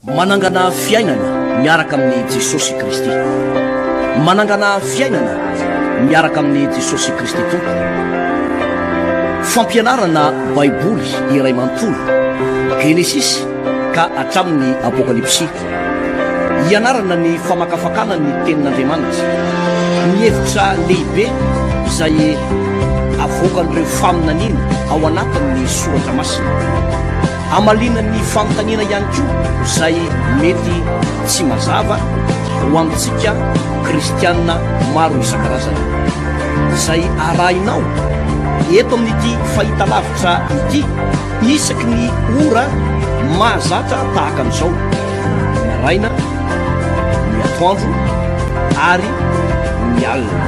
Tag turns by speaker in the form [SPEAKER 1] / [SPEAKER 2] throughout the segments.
[SPEAKER 1] Manangana fiainana miaraka amin'i Jesosy Kristy. Manangana fiainana miaraka amin'i Jesosy Kristy Tompo. Fampianarana Baiboly iray manontolo, Genesisy ka hatramin'ny Apokalypsy. Hianarana ny famakafakana ny Tenin'Andriamanitra, ny hevitra lehibe izay avoakan'ireo faminaniana ao anatin'ny Soratra Masina. Hamaliana ny fanontaniana ihany koa izay mety tsy mazava ho antsika kristiana maro isan-karazany. Izay arahinao eto amin'ity fahitalavitra ity isaky ny ora mahazatra tahaka an'izao, ny maraina, ny atoandro ary ny alina.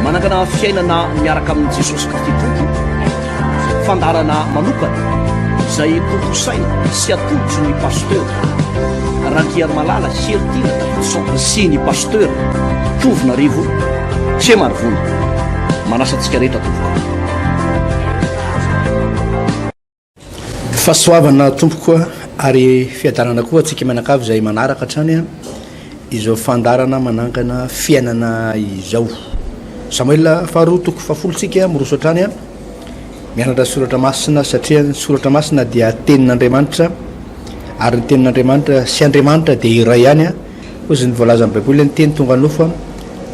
[SPEAKER 1] Manangana fiainana miaraka amin'i Jesosy Kristy Tompo. Fandaharana manokana izay tontosaina sy atolotry ny Pasteur Randriarimalala Heritiana Davidson sy ny Pasteur Tovonarivo Tremarivony. Manasa antsika rehetra tompoko.
[SPEAKER 2] Fahasoavana tompoko ary fiadanana koa antsika mianakavy izay manaraka hatrany izao fandaharana manangana fiainana izao. Samoela faharoa toko fahafolo tsika miroso hatrany mianatra soratra masina satria ny soratra masina dia tenin'Andriamanitra ary ny tenin'Andriamanitra sy Andriamanitra dia iray ihany hozy ny voalazan'ny Baiboly ny teny tonga nofo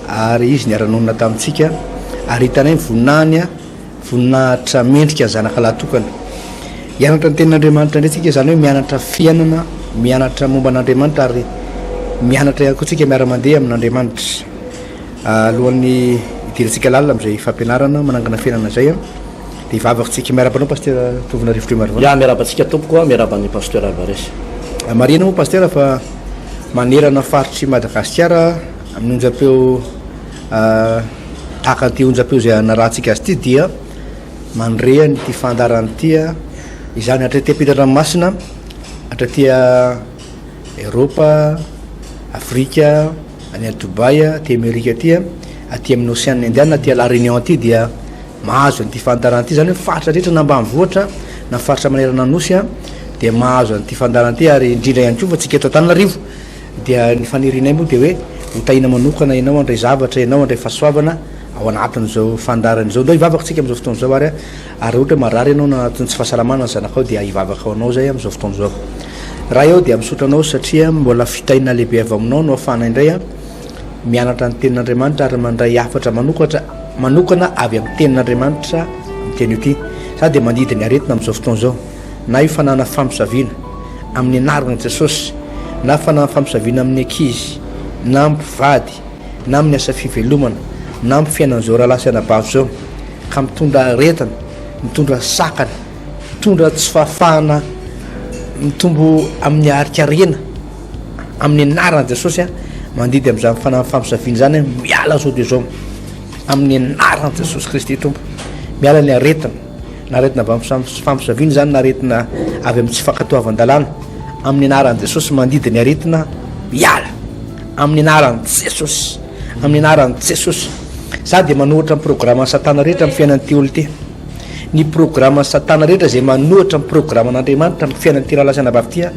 [SPEAKER 2] ary izy niara-nonina tamintsika ary hitanay ny voninahiny Voninahitra mendrika ny zanaka lahy tokana. Hianatra ny tenin'Andriamanitra indray tsika, izany hoe mianatra fiainana, mianatra momba an'Andriamanitra ary mianatra ihany koa tsika miara-mandeha amin'Andriamanitra. Alohan'ny hidirantsika lalina amin'izay fampianarana manangana fiainana izay dia hivavaka tsika. Miarahaba anao Pasteur Tovonarivo Trimarivona.
[SPEAKER 1] Ya, miarahaba antsika tompoko a, miarahaba an'i Pasteur Alvarez.
[SPEAKER 2] Marihina moa Pasteur fa manerana faritr'i Madagasikara amin'ny onjam-peo Tahaka an'ity onjam-peo izay anarahantsika azy ity dia mandre an'ity fandaharana ity izany hatraty ampitan-dranomasina, hatraty Eropa, Afrika, any Dubaï, aty Amerika aty, aty amin'ny Ocean Indiana, aty La Réunion aty dia mahazo an'ity fandaharana ity. Izany hoe faritra rehetra na ambanivohitra na faritra manerana ny Nosy dia mahazo an'ity fandaharana ity ary indrindra ihany koa fa tsika eto Antananarivo. Dia ny fanirianay moa dia hoe ho tahiana manokana ianao handray zavatra ianao handray fahasoavana ao anatin'izao fandaharana izao. Ndao hivavaka tsika amin'izao fotoana izao ary ary raha ohatra hoe marary ianao na anatin'ny tsy fahasalamana ny zanakao dia hivavaka ho anao izay amin'izao fotoana izao. Ray aho dia misaotra anao satria mbola fitahiana lehibe avy aminao no ahafahana indray mianatra ny tenin'Andriamanitra ary mandray hafatra manokatra manokana avy amin'ny tenin'Andriamanitra amin'ny teny ity. Za dia mandidy ny aretina amin'izao fotoana izao na io fanana famosaviana amin'ny anaran'i Jesosy, na fanahy fampisaviana amin'ny ankizy, na amin'ny mpivady, na amin'ny asa fivelomana, na amin'ny fiainan'izao rahalahy sy anabavy izao, ka mitondra aretina, mitondra sakana, mitondra tsy fahafahana mitombo amin'ny harin-karena, amin'ny anaran'i Jesosy aho, mandidy amin'izany fanahy fampisaviana izany aho, miala izao dia izao, amin'ny anaran'i Jesosy Kristy Tompo, miala ny aretina. na aretina avy amin'ny fampizaviana izany na aretina avy amin'ny tsy fankatoavan-dalàna, amin'ny anaran'i Jesosy mandidy ny aretina miala, amin'ny anaran'i Jesosy, amin'ny anaran'i Jesosy. Za dia manohitra ny programan'i Satana rehetra amin'ny fiainan'ity olona ity. Ny programan'i Satana rehetra izay manohitra ny programan'Andriamanitra amin'ny fiainan'ity rahalahy sy anabavy ity,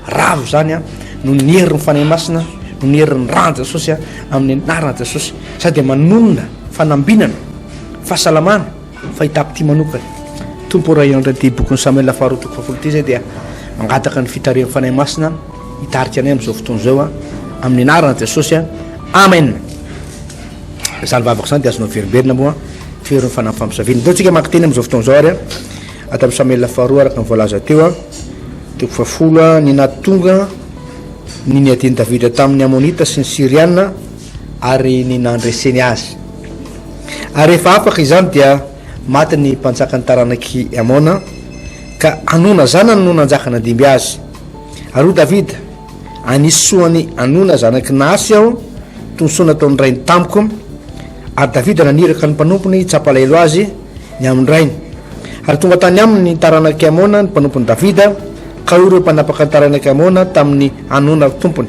[SPEAKER 2] ravo izany an, noho ny herin'ny Fanahy Masina, noho ny herin'ny ran'i Jesosy, amin'ny anaran'i Jesosy. Za dia manonona fanambinana, fahasalamana, Fahitako ity manokana. Tompo ô raha hianatra ity bokin'i Samoela faharoa toko fahafolo ity izay dia mangataka ny fitarihan'ny Fanahy Masina hitarika anay amin'izao fotoana izao amin'ny anaran'i Jesosy Amen. Izany vavaka izany dia azonao averimberina moa toero ny fanahy fampisaviana. Ndao tsika maka teny amin'izao fotoana izao ary ato amin'ny Samoela faharoa araka ny voalaza teo toko fahafolo ny nahatonga ny niadian'i Davida tamin'ny Amonita sy ny Syriana ary ny nandreseny azy. Ary rehefa afaka izany dia maty ny mpanjakan'ny taranak'i Amona, ka Hanona zanany no nanjaka nandimby azy. Ary hoy Davida, Anisoan'i Hanona zanak'i Nahasy aho, toy ny soa nataon'ny rainy tamiko. Ary Davida naniraka ny mpanompony hitsapa alahelo azy ny amin-drainy. Ary tonga tany aminy ny taranak'i Amona, ny mpanompon'i Davida, ka hoy ireo mpanapaka ny taranak'i Amona tamin'i Hanona tompony,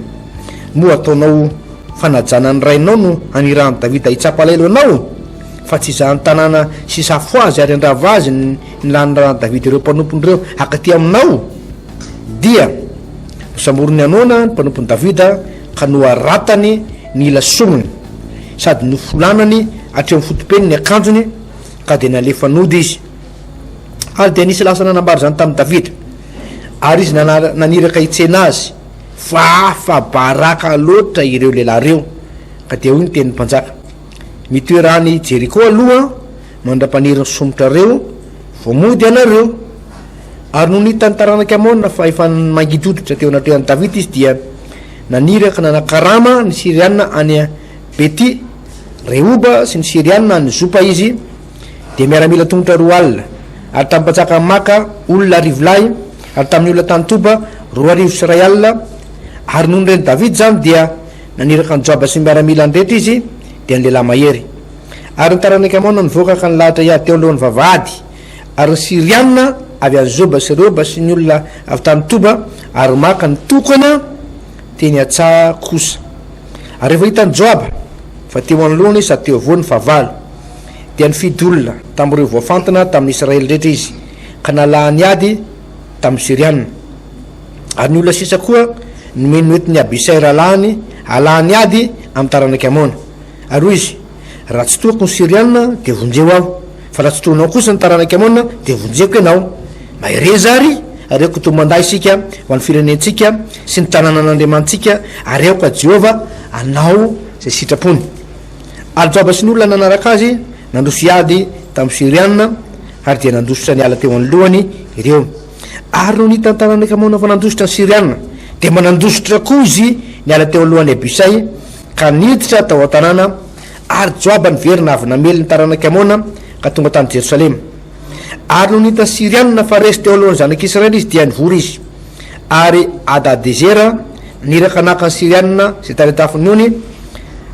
[SPEAKER 2] Moa ataonao fanajana ny rainao no hanirahan'i Davida hitsapa alahelo anao? Fa tsy hizaha ny tanàna sy hisafo azy ary handrava azy ny nilanirahan'i Davida ireo mpanompony ireo hankaty aminao? Dia. Nosamborin'i Hanona ny mpanompon'i Davida ka noharatany ny ila somony, sady nofolanany hatreo amin'ny foto-peny ny akanjony, ka dia nalefa nody izy. Ary dia nisy lasa nanambara izany tamin'i Davida. Ary izy naniraka hitsena azy, fa afa-baraka loatra ireo lehilahy ireo. Ka dia hoy ny tenin'ny mpanjaka, Mitoera any Jeriko aloha mandra-paniry ny somotrareo, vao mody ianareo. Ary nony hitan'ny taranak'i Amona fa efa mangidy hoditra teo anatrehan'i Davida izy, dia naniraka nanakarama ny Syriana any Beti Rehoba sy ny Syriana any Zopa izy, dia miaramila tongotra 20, ary tamin'ny mpanjaka Maka olona arivo lahy, ary tamin'ny olona tany Toba 2100. Ary nony ren'i Davida izany, dia naniraka an'i Joaba sy ny miaramilany rehetra izy, dia ny lehilahy mahery. Ary ny taranak'i Amona nivoaka ka nilahatra hiady teo anoloan'ny vavahady. Ary ny Syriana avy any Zoba sy Rehoba sy ny olona avy tany Toba ary Maka nitokana teny an-tsaha kosa. Ary rehefa hitan'i Joaba fa teo anoloany sady teo afovoany ny fahavalo, dia nifidy olona tamin'ireo voafantina tamin'ny Israely rehetra izy, ka nalahany ady tamin'ny Syriana. Ary ny olona sisa koa nomeny noentin'i Abisay rahalahiny halahany ady amin'ny taranak'i Amona. Ary hoy izy, Raha tsy tohako ny Syriana, dia vonjeo aho, fa raha tsy tohanao kosa ny taranak'i Amona, dia vonjeko ianao. Mahereza àry, ary aoka tomban-dahy isika ho an'ny firenentsika sy ny tanànan'Andriamanitsika, ary aoka Jehovah hanao izay sitrapony. Ary Joaba sy ny olona nanaraka azy nandroso hiady tamin'ny Syriana, ary dia nandositra niala teo anoloany ireo. Ary nony hitan'ny taranak'i Amona fa nandositra ny Syriana, dia mba nandositra koa izy niala teo alohan'i Abisay, ka niditra tao an-tanàna, ary Joaba niverina avy namely ny taranak'i Amona ka tonga tany Jerosalema. Ary nony hitan'ny Syriana fa resy teo alohan'ny zanak'Israely izy, dia nivory izy. Ary Hadadezera niraka naka ny Syriana izay tany an-tafon'ny ony,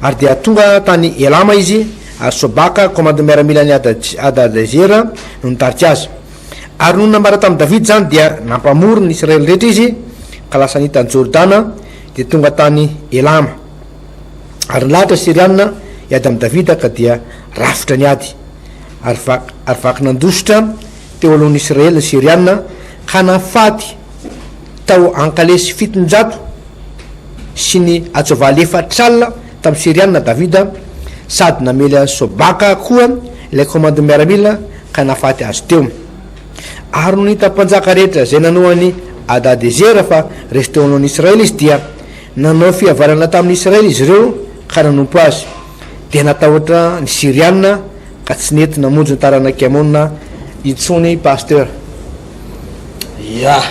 [SPEAKER 2] ary dia tonga tany Elama izy, ary Sobaka, komandin'ny miaramilan'i Hadadezera, no nitarika azy. Ary nony nambara tamin'i Davida izany, dia nampamory ny Israely rehetra izy, ka lasa nita an'i Jordana, dia tonga tany Elama. Ary nilahatra Syriana hiady amin'i Davida, ka dia rafitra ny ady. Ary vaky, ary vaky nandositra teo alohan'ny Israely ny Syriana, ka nahafaty tao an-kalesy 700 sy ny atsoavaly 40 tamin'ny Syriana Davida, sady namely an'i Sobaka koa ilay komandin'ny miaramila, ka nahafaty azy teo. Ary nony hitan'ny mpanjaka rehetra izay nanoa an'i Hadadezera fa resy teo anoloan'i Israely izy, dia nanao fihavanana tamin'i Israely izy ireo ka nanompo azy. Dia natahotra ny Syriana ka tsy nety namonjy ny taranak'i Amona intsony Pasteur.
[SPEAKER 1] Ya.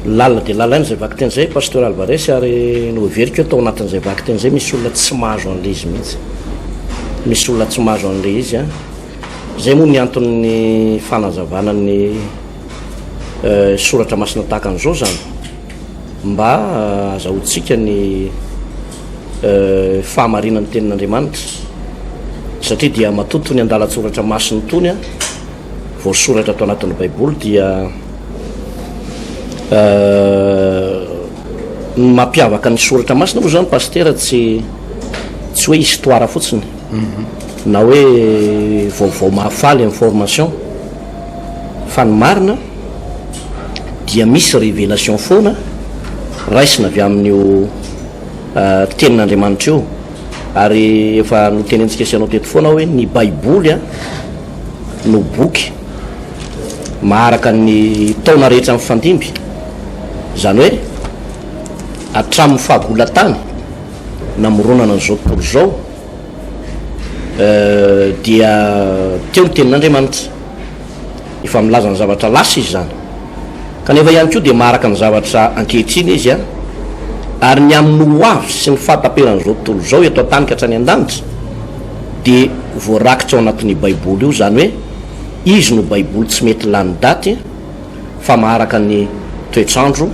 [SPEAKER 1] Lalina dia lalina izay vakiteny izay Pasteur Alvarez ary noheveriko hoe tao anatin'izay vakiteny izay misy olona tsy mahazo an'ilay izy mihitsy. Misy olona tsy mahazo an'ilay izy an. Izay moa ny anton'ny fanazavana ny soratra masina tahaka an'izao izany mba azahoantsika ny fahamarinan'ny tenin'Andriamanitra satria dia matoa tony andalan-tsoratra masina itony an voasoratra ato anatin'ny Baiboly dia ny mampiavaka ny soratra masina moa zany pasitera tsy tsy hoe histoire fotsiny mhm. na hoe vaovao mahafaly information fa ny marina dia misy révélation foana raisina avy amin'io euh, tenin'Andriamanitra io ary efa notenentsika sy anao teto foana hoe ny Baiboly a no boky maharaka ny taona rehetra mifandimby, izany hoe hatramin'ny fahagolan-tany namoronana an'izao tontolo izao dia teo ny tenin'Andriamanitra. Efa milaza ny zavatra lasa izy izany. Kanefa ihany koa dia maharaka ny zavatra ankehitriny izy ary ny amin'ny ho avy sy ny fahataperan'izao tontolo izao eto an-tany ka hatrany an-danitra dia voarakitra ao anatin'io Baiboly io, izany hoe izy no Baiboly tsy mety lany daty fa maharaka ny toetr'andro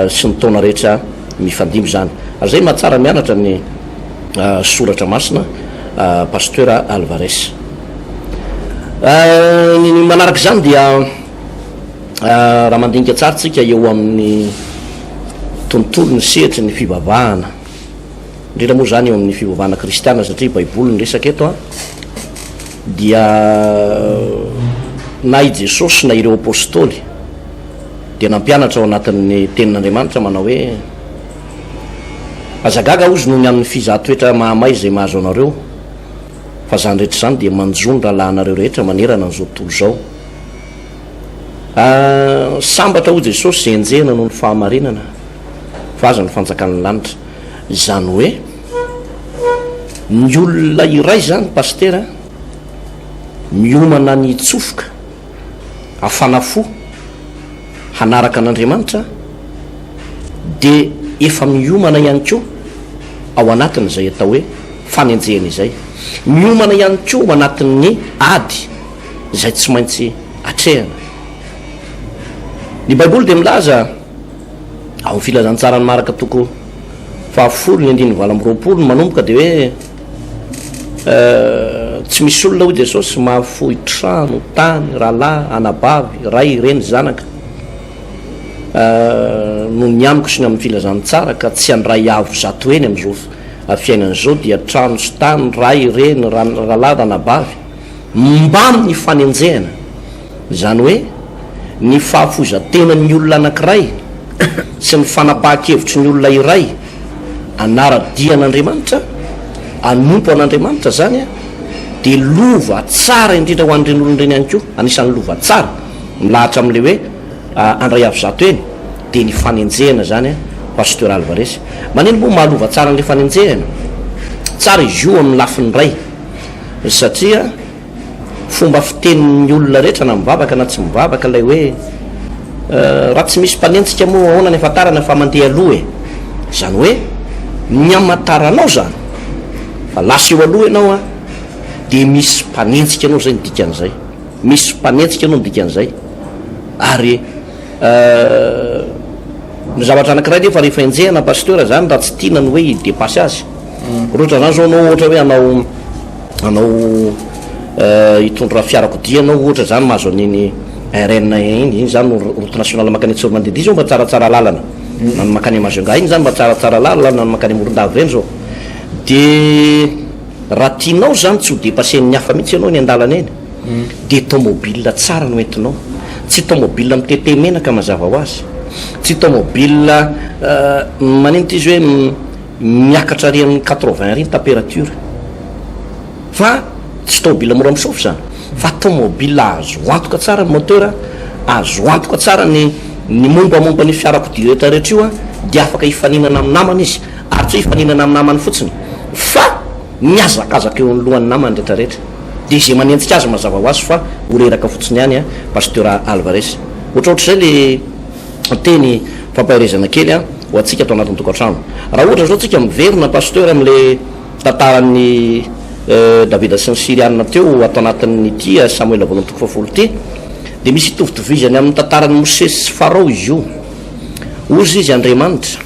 [SPEAKER 1] sy ny taona rehetra mifandimby izany. Ary izay no mahatsara mianatra ny soratra masina Pasteur Alvarez. Ny manaraka izany dia raha mandinika tsara tsika eo amin'ny tontolo ny sehatry ny fivavahana, indrindra moa izany eo amin'ny fivavahana kristiana satria baiboly ny resaka eto an, dia na i Jesosy na ireo apostoly. dia nampianatra ao anatin'ny Tenin'Andriamanitra manao hoe, Aza gaga hozy noho ny amin'ny fizaha-toetra mahamay izay mahazo anareo, fa izany rehetra izany dia manjo ny rahalahinareo rehetra manerana an'izao tontolo izao. Ah, sambatra hoy Jesosy izay enjehina noho ny fahamarinana, fa azy ny fanjakan'ny lanitra. Izany hoe, ny olona iray izany, Pasitera, miomana ny hitsofoka, hafana fo hanaraka an'Andriamanitra dia efa miomana ihany koa ao anatin'izay atao hoe fanenjehana izay. Miomana ihany koa ao anatin'ny ady izay tsy maintsy atrehana. Ny Baiboly dia milaza ao amin'ny Filazantsaran'i Marka toko fahafolo ny andininy 28 no manomboka dia hoe Tsy misy olona hoy Jesosy mahafoy trano, tany, rahalahy, anabavy, ray, reny, zanaka noho ny amiko sy ny amin'ny filazantsara ka tsy handray avo zatoheny amin'izao fiainana izao dia trano sy tany, ray, reny, rahalahy, ranabavy mbamin'ny fanenjehana. Izany hoe, ny fahafoizan-tenan'ny olona anankiray sy ny fanapahan-kevitry ny olona iray hanara-dia an'Andriamanitra, hanompo an'Andriamanitra izany, dia lova tsara indrindra ho an'ireny olona ireny ihany koa. Anisan'ny lova tsara milahatra amin'ilay hoe handray avo zato eny dia ny fanenjehana izany, Pasteur Alvarez. Manino moa maha lova tsara an'ilay fanenjehana? Tsara izy io amin'ny lafiny iray satria. Fomba fitenin'ny olona rehetra na mivavaka na tsy mivavaka ilay hoe raha tsy misy mpanenjika moa ahoana ny ahafantarana fa mandeha aloha e? Izany hoe ny hamantaranao izany fa lasa eo aloha ianao an, dia misy mpanenjika anao izay ny dikan'izay. Misy mpanenjika anao ny dikan'izay. Ary ny zavatra anankiray nefa rehefa enjehina pasteur izany raha tsy tiana ny hoe hi-depasser azy. Ohatra izany izao anao ohatra hoe hanao hanao hitondra fiarakodia ianao ohatra izany mahazo an'iny RN iny, iny izany no route nationale mankany Antsiromandidy iny izao mba tsaratsara lalana, na ny mankany Majunga iny izany mba tsaratsara lalana, na ny mankany Morondava ireny izao. Dia raha tianao izany tsy ho depasser-n'ny hafa mihitsy ianao eny an-dalana eny, dia tomobile tsara no entinao. Tsy tomobile mitete menaka mazava ho azy, tsy tomobile maninona ity izy hoe Miakatra ary amin'ny quatre-vingt ary ny température. Fa tsy tomobile mora misaofy izany fa tomobile azo antoka tsara ny moteur, azo antoka tsara ny ny mombamomba ny fiarakodia rehetra rehetra io dia afaka hifaninana amin'ny namany izy ary tsy hoe hifaninana amin'ny namany fotsiny fa mihazakazaka eo anoloan'ny namany rehetra rehetra. Dia izay manenjika azy mazava ho azy fa ho reraka fotsiny ihany Pasteur Alvarez. Ohatraohatr'izay le. Teny fampaherezana kely ho antsika ato anatin'ny tokantrano. Raha ohatra izao tsika miverina Pasteur amin'ilay tantaran'i Davida sy ny Syriana teo ato anatin'ity Samoela voalohany toko fahafolo ity dia misy itovitovizany amin'ny tantaran'i Mosesy sy Farao izy io. Hozy izy Andriamanitra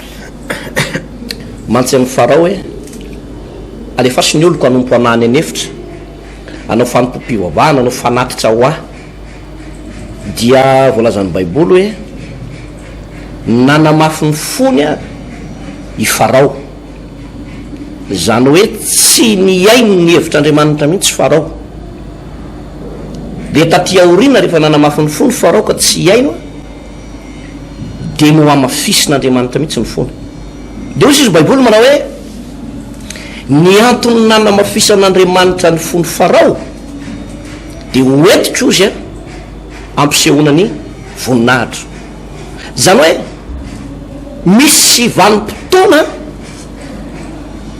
[SPEAKER 1] mantsy amin'i Farao hoe alefaso ny oloko hanompo anah any an'efitra, hanao fanompoam-pivavahana, hanao fanatitra ho ahy. Dia voalazan'ny Baiboly hoe nanamafy ny fony i Farao. Izany hoe tsy nihaino ny hevitr'Andriamanitra mihitsy Farao. Dia taty aoriana rehefa nanamafy ny fony Farao ka tsy hihaino, dia nohamafisin'Andriamanitra mihitsy ny fony. Dia hoy izy Baiboly manao hoe ny antony nanamafisan'Andriamanitra ny fon'i Farao dia ho entiko izy hampisehoana ny voninahitro. Izany hoe misy vanim-potoana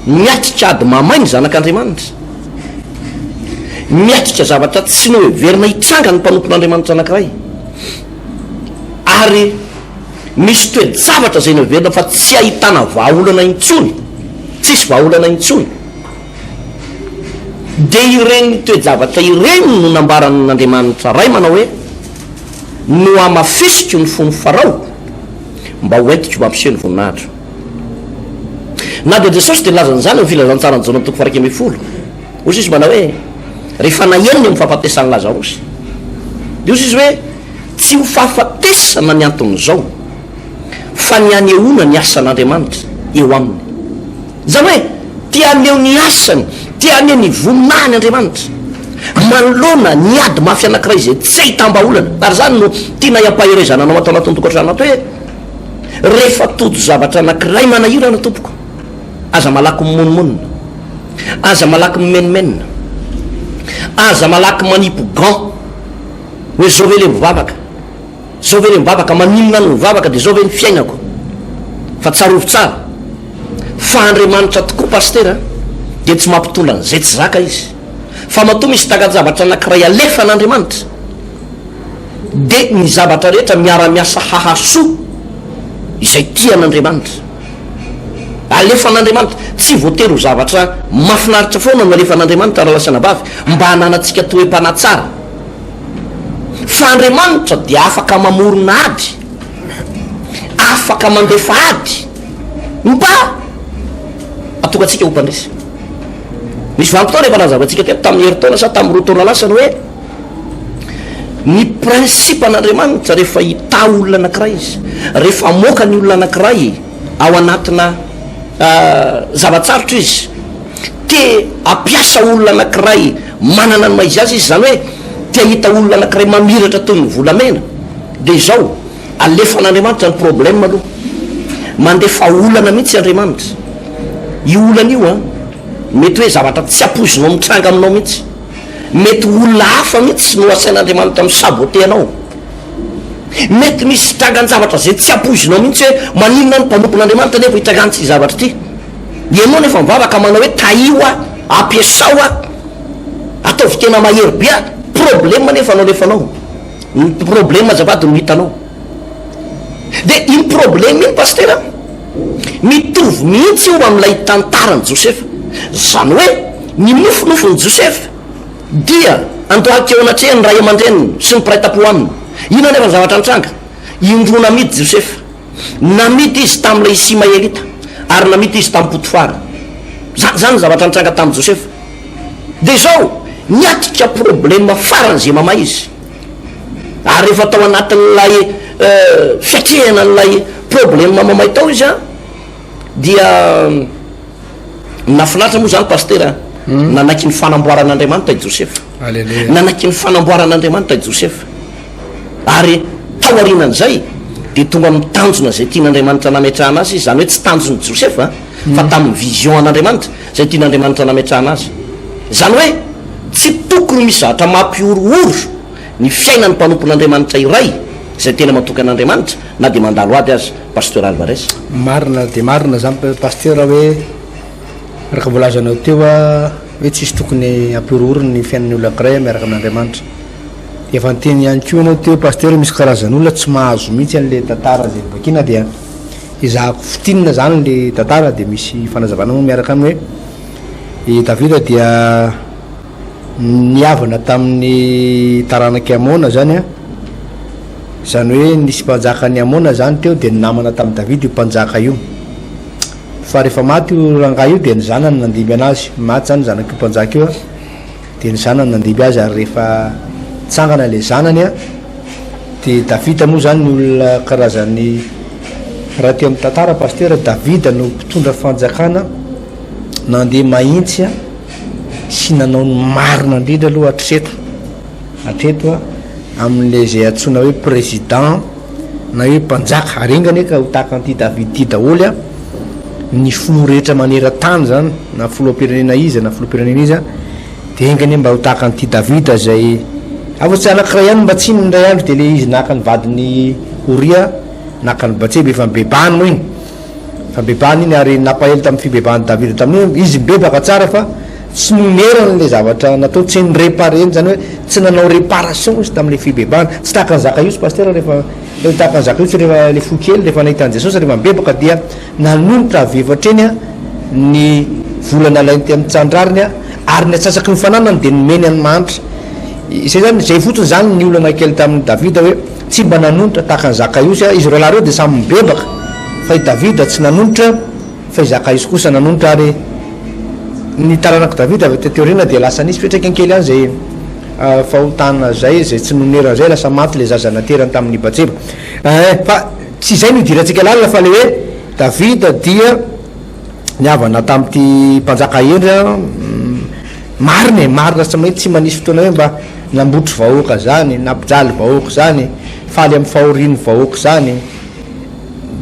[SPEAKER 1] miatrika ady mahamay ny zanak'Andriamanitra. Miatrika zavatra tsy noheverina hitranga ny mpanompon'Andriamanitra anankiray. Ary misy toe-javatra izay noheverina fa tsy ahitana vahaolana intsony, tsisy vahaolana intsony. Dia ireny toe-javatra ireny no nambaran'Andriamanitra Ray manao hoe, Nohamafisiko ny fon'i Farao mba ho entiko mampiseho ny voninahitro. Na dia Jesosy dia nilaza an'izany amin'ny Filazantsaran'i Jaona toko faha-11. Hoy Izy manao hoe, rehefa naheno ny amin'ny fahafatesan'i Lazarosy, dia hoy Izy hoe, Tsy ho fahafatesana ny anton'izao, fa ny hanehoana ny asan'Andriamanitra eo aminy. Izany hoe, te haneho ny asany, te haneho ny voninahiny Andriamanitra. Manoloana ny ady mafy anankiray izay tsy ahitam-bahaolana, ary izany no tianay ampaherezana anao ato anatin'ny tokantrano ato hoe, rehefa tojo zavatra anankiray manahirana tompoko, aza malaky mimonomonona, aza malaky mimenomenona, aza malaky manipy gant hoe zao ve le mivavaka. Zao ve le mivavaka, maninona no mivavaka de zao ve ny fiainako? Fa tsarovy tsara fa Andriamanitra tokoa Pasitera dia tsy mampitondra an'izay tsy zaka izy. Fa matoa misy takan-javatra anakiray alefan'Andriamanitra de ny zavatra rehetra miara-miasa hahasoa izay tia an'Andriamanitra. Alefan'Andriamanitra, tsy voatery ho zavatra mahafinaritra foana no alefan'Andriamanitra rahalahy sy anabavy mba hananantsika toe-panahy tsara. Fa Andriamanitra dia afaka mamorona ady, afaka mandefa ady mba hahatonga antsika ho mpandresy. Nisy vanim-potoana efa nazavaintsika teto tamin'ny herintaona sa tamin'ny roa taona lasa ny hoe ny principe an'Andriamanitra rehefa hitaha olona anankiray izy, rehefa hamoaka ny olona anankiray ao anatina zava-tsarotra izy, Te hampiasa olona anankiray manana ny maha izy azy izy, izany hoe te hahita olona anankiray mamiratra toy ny volamena. Dia izao, alefan'Andriamanitra ny problème aloha. Mandefa olana mihitsy Andriamanitra. Io olana io an, mety hoe zavatra tsy ampoizinao mitranga aminao mihitsy. Mety ho olona hafa mihitsy no asain'Andriamanitra mi-saboter anao. Mety misy trangan-javatra izay tsy ampoizinao mihitsy hoe maninona ny mpanompon'Andriamanitra nefa hitrangan'ity zavatra ity. Ianao nefa mivavaka manao hoe tahio aho, ampiasao aho, ataovy tena mahery be aho, problème nefa no alefanao, ny problème azafady no hitanao. De iny problème iny pasitera mitovy mihitsy io amin'ilay tantaran'i Josefa. Zany hoe ny nofinofin'i Josefa dia andohalika eo anatrehan'ny ray aman-dreniny sy ny mpiray tampo aminy. Inona nefa ny zavatra nitranga? Indroa namidy Josefa. Namidy izy tamin'ilay Isimaelita, ary namidy izy tamin'i Potifara. Izany, izany ny zavatra nitranga tamin'i Josefa. Dia izao, niatrika problema faran'izay mamay izy. Ary rehefa tao anatin'ilay fiatrehana an'ilay problema mamay tao izy an, dia nahafinaritra moa izany pasitera, nanaiky ny fanamboaran'Andriamanitra i Josefa. Nanaiky ny fanamboaran'Andriamanitra i Josefa. Ary tao aorianan'izay, dia tonga amin'ny tanjona izay tian'Andriamanitra nametrahana azy izy, izany hoe tsy tanjon'i Josefa, fa tamin'ny vision an'Andriamanitra, izay tian'Andriamanitra nametrahana azy. Izany hoe, tsy tokony misy zavatra mampihorohoro ny fiainan'ny mpanompon'Andriamanitra iray izay tena matoky an'Andriamanitra, na dia mandalo ady aza. Pasteur Alvarez.
[SPEAKER 2] Marina dia marina izany Pasteur hoe araka voalazanao teo hoe tsisy tokony hampihorohoro ny fiainan'ny olona anankiray miaraka amin'Andriamanitra. Efa niteny ihany koa ianao teo Pasteur misy karazan'olona tsy mahazo mihitsy an'le tantara izay novakiana dia ezahako fintinina zany le tantara dia misy fanazavana moa miaraka aminy hoe i Davida dia nihavana tamin'ny taranak'i Amona zany an, zany hoe nisy mpanjakan'i Amona zany teo dia ninamana tamin'i Davida io mpanjaka io fa rehefa maty io rangahy io dia ny zanany nandimby anazy, maty zany zanak'io mpanjaka io an. Dia ny zanany nandimby azy, ary rehefa nitsangana ilay zanany an, dia Davida moa izany ny olona karazan'ny, raha teo amin'ny tantara Pasitera, Davida no mpitondra fanjakana nandeha mahintsy an, sy nanao ny marina indrindra aloha hatreto, hatreto an, amin'ilay izay antsoina hoe président na hoe mpanjaka, ary enga anie ka ho tahaka an'ity Davida ity daholo an, ny filoha rehetra maneran-tany izany, na filoham-pirenena iza na filoham-pirenena iza, dia enga anie mba ho tahaka an'ity Davida izay, afa-tsy anankiray ihany mba tsy indray andro dia ilay izy naka ny vadin'i Oria, naka an'i Batseba, efa nibebahany moa iny, efa nibebahany iny ary nampahelo tamin'ny fibebahan'i Davida tamin'iny, izy nibebaka tsara fa tsy nonerany ilay zavatra natao, tsy ni-reparer-ny, izany hoe tsy nanao réparation izy tamin'ilay fibebahana, tsy tahaka an'i Zakaiosy Pasitera rehefa. Teo tahaka an'i Zakaiosy rehefa ilay fo kely rehefa nahita an'i Jesosy rehefa nibebaka dia nanolotra avy efatra eny ny vola nalainy teo amin'ny tsandrariny ary ny atsasaky ny fananany dia nomeny an'ny mahantra. Izay zany, izay fotsiny zany ny olana kely tamin'i Davida hoe tsy mba nanonitra tahaka an'i Zakaiosy. Izy roalahy ireo dia samy mibebaka fa i Davida tsy nanonitra fa i Zakaiosy kosa nanonitra ary ny taranak'i Davida avy taty aoriana dia lasa nisy fiantraikany kely ihany izay fahotana zay, zay tsy nonerana zay, lasa maty le zaza naterany tamin'i Batseba. Eh, fa tsy izay no idirantsika lalina fa le hoe Davida dia nihavana tamin'ity mpanjaka hendry an, Marina e, marina sy mahay tsy manisy fotoana hoe mba nambotry vahoaka zany, nampijaly vahoaka zany, faly amin'ny fahorian'ny vahoaka zany.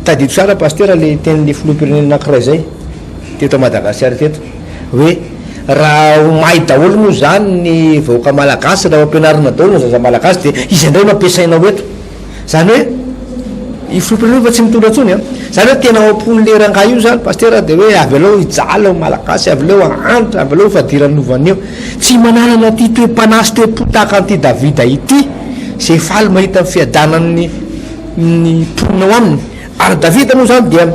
[SPEAKER 2] Tadidio tsara Pasitera le tenin'le filoham-pirenena anakiray zay teto Madagasikara teto hoe raha ho may daholo moa zany ny vahoaka malagasy, raha ho ampianarina daholo ny zaza malagasy dia iza indray no ampiasainao eto? Zany hoe i filoham-pirenena efa tsy mitondra intsony an! Zany hoe tena ao am-pon'le rangahy io zany Pasitera dia hoe avelao hijaly ny malagasy, avelao hahantra, avelao ho fadiranovana eo. Tsy mananana ity toe-panahy sy toe-po tahaka an'ity Davida ity izay faly mahita ny fiadanan'ny ny mponina ao aminy. Ary Davida moa izany dia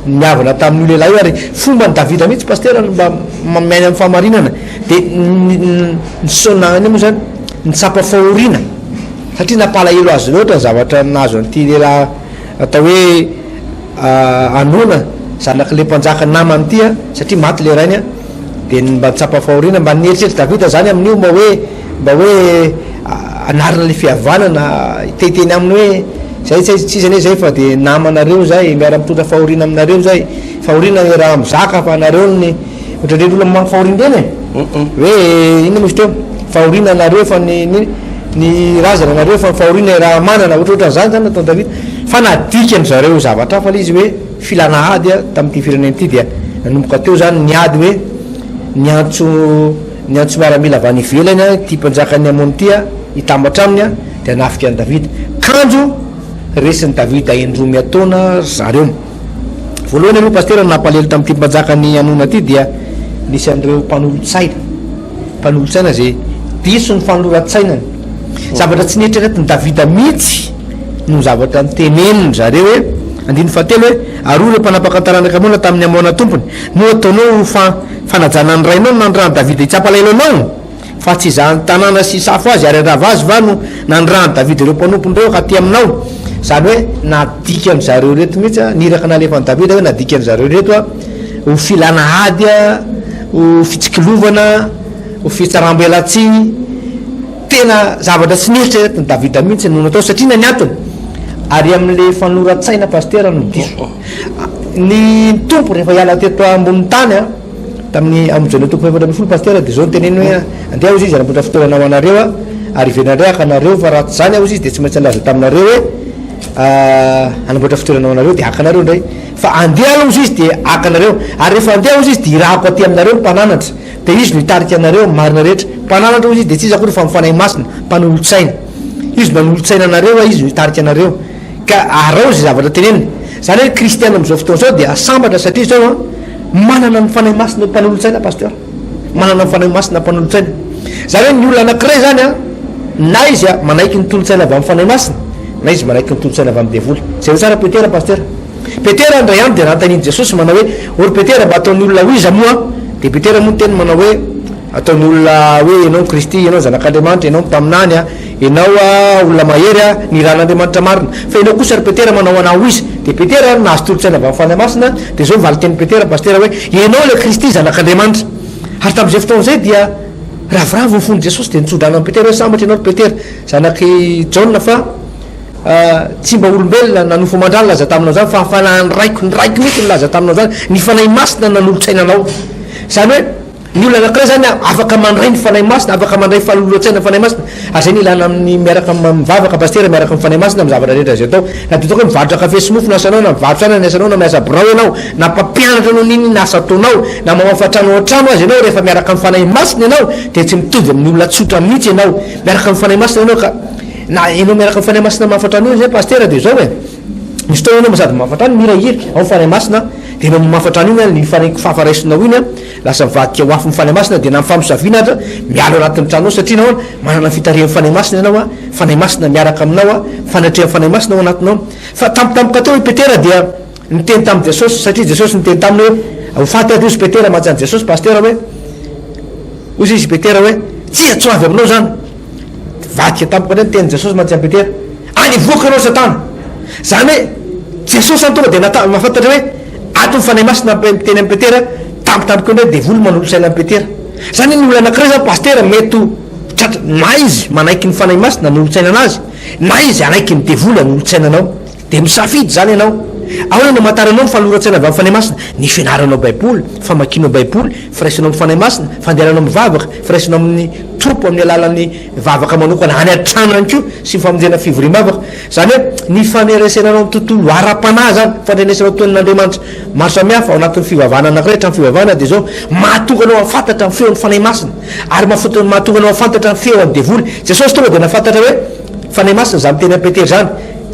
[SPEAKER 2] nihavana tamin'io lehilahy io, ary fomban'i Davida mihitsy pasitera no mba miaina amin'ny fahamarinana, dia nisaona any moa izany, nitsapa fahoriana, satria nampalahelo azy loatra ny zavatra nahazo an'ity lehilahy atao hoe Anona, zanak'ilay mpanjaka namany ity, satria maty ilay rainy. Dia mba nitsapa fahoriana, mba nieritreritra Davida zany amin'io mba hoe mba hoe hanarina ilay fihavanana, hiteniteny aminy hoe zay tsy tsy iza anie zay fa dia namanareo zay, miara-mitondra fahoriana aminareo zay, fahoriana iaraha mizaka fa nareo ny ohatran'ireny olona mamaky fahoriana ireny e, hoe inona moa izy teo, fahoriana anareo fa ny ny ny razana anareo fa ny fahoriana iaraha manana, ohatrohatran'izany zany nataon'i Davida, fa nadikan-dry zareo ho zavatra hafa ilay izy hoe. Filana ady tamin'ity firenena ity dia nanomboka teo izany ny ady hoe niantso niantso miaramila avy any ivelany ity mpanjakan'ny Amona ity hitambatra aminy dia hanafika an'i Davida. Kanjo resin'i Davida indroa miataona ry zareo. Voalohany aloha pasitera ny nampalahelo tamin'ity mpanjakan'ny Amona ity dia nisy an'ireo mpanolotsaina. Mpanolotsaina izay diso ny fanoloran-tsainany. Zavatra tsy neritreretin'i Davida mihitsy no zavatra notenenin-dry zareo hoe, andininy fahatelo hoe, Ary hoy ireo mpanapaka ny taranak'i Amona tamin'i Amona tompony, Moa ataonao ho fanajana ny rainao ny nanirahan'i Davida hitsampalahelo anao? Fa tsy hizaha ny tanàna sy hisafo azy ary handrava azy va no nanirahan'i Davida ireo mpanompony ireo hatỳ aminao? Izany hoe nadikan-dry zareo ireto mihitsy, ny iraka nalefan'i Davida hoe nadikan-dry zareo ireto ho filana ady, ho fitsikilovana, ho fitsaram-belatsihy. Tena zavatra tsy neritreretin'i Davida mihitsy no natao satria inona ny antony? Ary amin'ilay fanoran-tsaina pasitera no diso. Ny Tompo rehefa hiala teto ambonin'ny tany an, tamin'ny amin'ny Jaona toko faha-14 pasitera dia izao no teneniny hoe andeha hozy izy hanamboatra fitoerana ho anareo aho ary hiverina indray haka anareo fa raha tsy izany hozy izy dia tsy maintsy nilaza taminareo hoe hanamboatra fitoerana ho anareo dia haka anareo indray fa andeha aloha hozy izy dia haka anareo ary rehefa andeha hozy izy dia hirahako aty aminareo ny mpananatra Dia Izy no hitarika anareo amin'ny marina rehetra. Mpananatra hoy Izy dia tsy iza akory fa ny Fanahy Masina, mpanolotsaina. Izy no hanolotsaina anareo, Izy no hitarika anareo. Ka araho izay zavatra teneniny. Izany hoe ny kristiana amin'izao fotoana izao dia sambatra satria izao an, manana ny Fanahy Masina ho mpanolotsaina Pasteur. Manana ny Fanahy Masina mpanolotsaina. Izany hoe ny olona anankiray izany an, na izy manaiky ny tolo-tsaina avy amin'ny Fanahy Masina, na izy manaiky ny tolo-tsaina avy amin'ny devoly. Jereo tsara Petera Pasteur. Petera indray andro dia nanontanian'i Jesosy manao hoe, Ô ry Petera, mba ataon'ny olona ho iza moa aho? Dia Petera moa niteny manao hoe, Ataon'ny olona hoe ianao no Kristy, ianao no Zanak'Andriamanitra, ianao no mpaminany, ianao olona mahery, nirahan'Andriamanitra marina. Fa ianao kosa ry Petera manao anà ho iza? Dia Petera nahazo tolo-tsaina avy amin'ny Fanahy Masina, dia izao ny valin-tenin'i Petera, Pasitera, hoe, Ianao ilay Kristy, Zanak'Andriamanitra. Ary tamin'izay fotoana izay dia ravoravo ny fon'i Jesosy, dia nitso-drano an'i Petera hoe, Sambatra ianao ry Petera, zanak'i Jaona, fa. Tsy mba olombelona na nofo aman-dra nilaza taminao izany, fa ny Fanahin'ny Raiko, ny Raiko mihitsy nilaza taminao izany, ny Fanahy Masina no nanolo-tsaina anao. Izany hoe, ny olona anankiray izany afaka mandray ny Fanahy Masina, afaka mandray fanoloran-tsaina ny Fanahy Masina. Ary izay no ilana amin'ny miaraka mivavaka, Pasitera, miaraka amin'ny Fanahy Masina amin'ny zavatra rehetra izay atao. Na dia ataoko hoe mivarotra kafe sy mofo no asanao, na mivarotra anana ny asanao, na miasa birao ianao, na mpampianatra anao n'inon'inona asa ataonao, na mamafa trano ao an-trano aza ianao, rehefa miaraka amin'ny Fanahy Masina ianao, dia tsy mitovy amin'ny olona tsotra mihitsy ianao. Miaraka amin'ny Fanahy Masina ianao ka. Na enao miaraka am fanahy masina mahafatra an'io zay pasitera de zao e, misy fotoana enao sady mahafatra any mihirahira ao ny fanahy masina de enao mamafatra an'io ny fanahy kifafa raisinao iny an lasa mivadika ho afon'ny fanahy masina de na ny famosaviana aza miala ao anatin'ny tranonao satria nahoana manana ny fitarihan'ny fanahy masina ianao an fanahy masina miaraka aminao an fanatrehan'ny fanahy masina ao anatinao fa tampotampoka teo i Petera dia niteny tamin'i Jesosy satria Jesosy niteny taminy hoe ho faty aho hozy Petera mantsy an'i Jesosy pasitera hoe hozy izy Petera hoe tsia tsy ho avy aminao zany Nivadika tampoka indray ny tenin'i Jesosy mantsy amin'i Petera, Any hivoaka ianao Satana! Izany hoe Jesosy izany tonga dia nata, mahafantatra hoe ato ny Fanahy Masina miteny amin'i Petera, tampotampoka eo indray devoly manolo-tsaina an'i Petera. Izany hoe ny olona anankiray izany pasitera mety ho tratra, na izy manaiky ny Fanahy Masina hanolo-tsaina anazy, na izy hanaiky ny devoly hanolo-tsaina anao. Dia misafidy izany ianao. Ahoana no amantaranao ny fanoloran-tsaina avy amin'ny Fanahy Masina? Ny fianaranao Baiboly, famakianao Baiboly, firaisanao amin'ny Fanahy Masina, fandehananao mivavaka, firaisanao amin'ny Tompo amin'ny alalan'ny vavaka manokana any an-trano ihany koa sy ny famonjena fivoriam-bavaka. Izany hoe ny faneresenanao ny tontolo ara-panahy izany, fandrenesanao tenin'Andriamanitra maro samihafa ao anatin'ny fivavahana anankiray hatramin'ny fivavahana dia izao, mahatonga anao hahafantatra ny feon'ny Fanahy Masina ary mahatonga anao hahafantatra ny feon'ny devoly. Jesosy tonga dia nahafantatra hoe Fanahy Masina izany miteny amin'i Petera izany,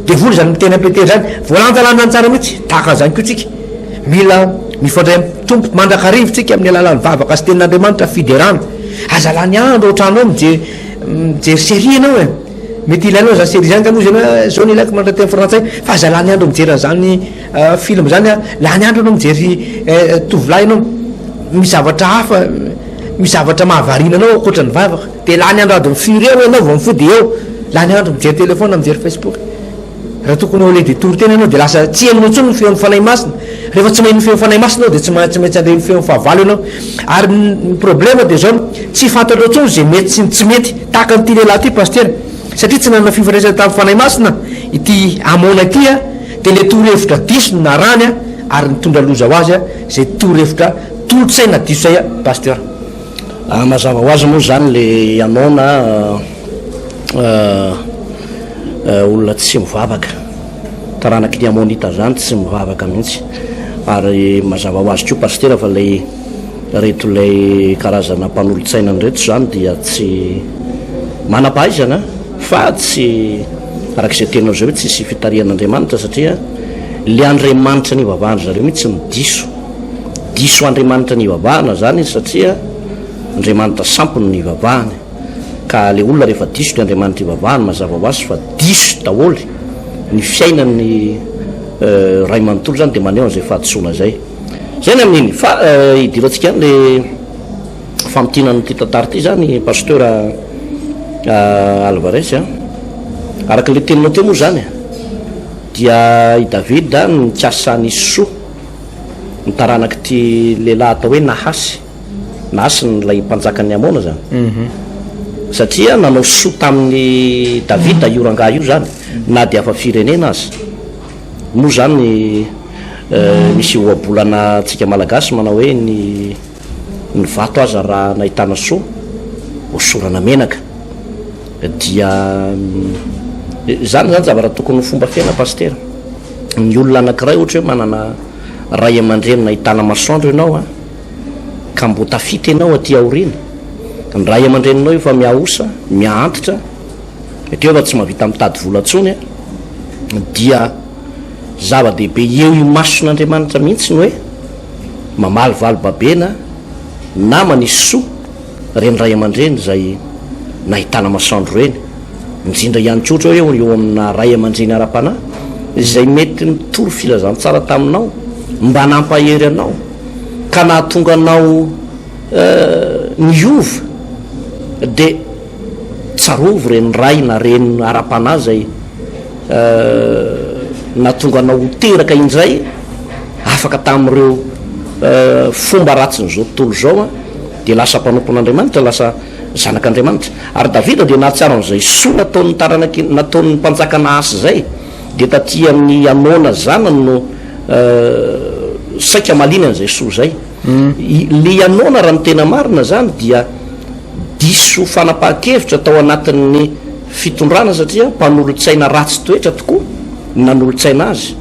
[SPEAKER 2] devoly izany miteny amin'i Petera izany. Voalanjalanjany tsara mihitsy. Tahaka an'izany koa tsika. Mila mifandray amin'ny Tompo mandrakariva tsika amin'ny alalan'ny vavaka sy tenin'Andriamanitra, fiderana. Aza lany andro ao an-trano ao mijery mijery série ianao e. Mety ilainao izany série izany angamba hozy ianao hoe zao no ilaiko manana teny frantsay fa aza lany andro mijery an'izany film izany a. Lany andro ianao mijery tovolahy ianao. Misy zavatra hafa, misy zavatra mahavariana anao ankoatra ny vavaka. Dia lany andro adiny firy eo ianao vao mifoha dia eo. Lany andro mijery téléphone, mijery Facebook. Raha tokony au lieu de toriteny ianao dia lasa tsy henonao intsony ny feon'ny Fanahy Masina. Rehefa tsy maheno ny feon'ny Fanahy Masina ianao dia tsy tsy maintsy handre ny feon'ny fahavalo ianao. Ary ny problème dia izao, tsy fantatrao intsony izay mety sy ny tsy mety. Tahaka an'ity lehilahy ity Pasitera, satria tsy nanana fifandraisana tamin'ny Fanahy Masina ity Amona ity dia ilay torohevitra diso no narahany ary nitondra loza ho azy izay torohevitra tolo-tsaina diso izay Pasteur.
[SPEAKER 1] Mazava ho azy moa izany le Anona olona tsy mivavaka, taranaky ny Amonita zany tsy mivavaka mihitsy, ary mazava ho azy koa Pasitera fa lay reto lay karazana mpanolotsainany reto zany dia tsy manam-pahaizana fa tsy araka izay teninao izay hoe tsisy fitarihan'Andriamanitra satria le Andriamanitra nivavahan-dry zareo mihitsy no diso. Diso Andriamanitra nivavahana zany izy satria Andriamanitra sampy no nivavahany. Ka le olona rehefa diso ny Andriamanitra ivavahany mazava ho azy fa diso daholo ny fiainany ray manontolo zany de maneho an'izay fahadisoana zay. Zay ny amin'iny. Fa idirantsika any le famintinan'ity tantara ity zany Pasteur Alvarez a. Araka le teninao teo moa zany dia i David nikasa ny soa. ny taranak'ity lehilahy atao hoe Nahasy, Nahasy ilay mpanjakan'ny Amona izany, satria nanao soa tamin'i Davida io rangahy io izany, na dia hafa firenena aza. Moa izany misy ohabolana antsika Malagasy manao hoe ny ny vato aza raha nahitana soa, hosorana menaka. Dia izany izany zavatra tokony ho fomba fiaina Pasitera. Ny olona anankiray ohatra hoe manana ray aman-dreny nahitana masoandro ianao an, ka mbo tafita ianao aty aoriana, ny ray aman-dreninao efa mihaosa, miha-antitra, mety hoe efa tsy mahavita mitady vola intsony an, dia zava-dehibe eo imason'Andriamanitra mihitsy ny hoe mamaly valibabena na manisy soa ireny ray aman-dreny izay nahitana masoandro ireny, indrindra ihany koa ohatra hoe eo amina ray aman-dreny ara-panahy izay mety nitory filazantsara taminao mba nampahery anao ka nahatonga anao niova dia tsarovy ireny ray na reny ara-panahy izay nahatonga anao ho teraka indray afaka tamin'ireo fomba ratsin'izao tontolo izao dia lasa mpanompon'Andriamanitra, lasa zanak'Andriamanitra. Ary Davida dia nahatsiaro an'izay soa nataon'ny taranaky, nataon'ny mpanjaka Nahasy izay, dia taty amin'i Anona zanany no saika hamaliany an'izay soa izay. I le Anona raha ny tena marina izany dia diso fanapahan-kevitra tao anatin'ny fitondrana satria mpanolotsaina ratsy toetra tokoa ny nanolotsaina azy.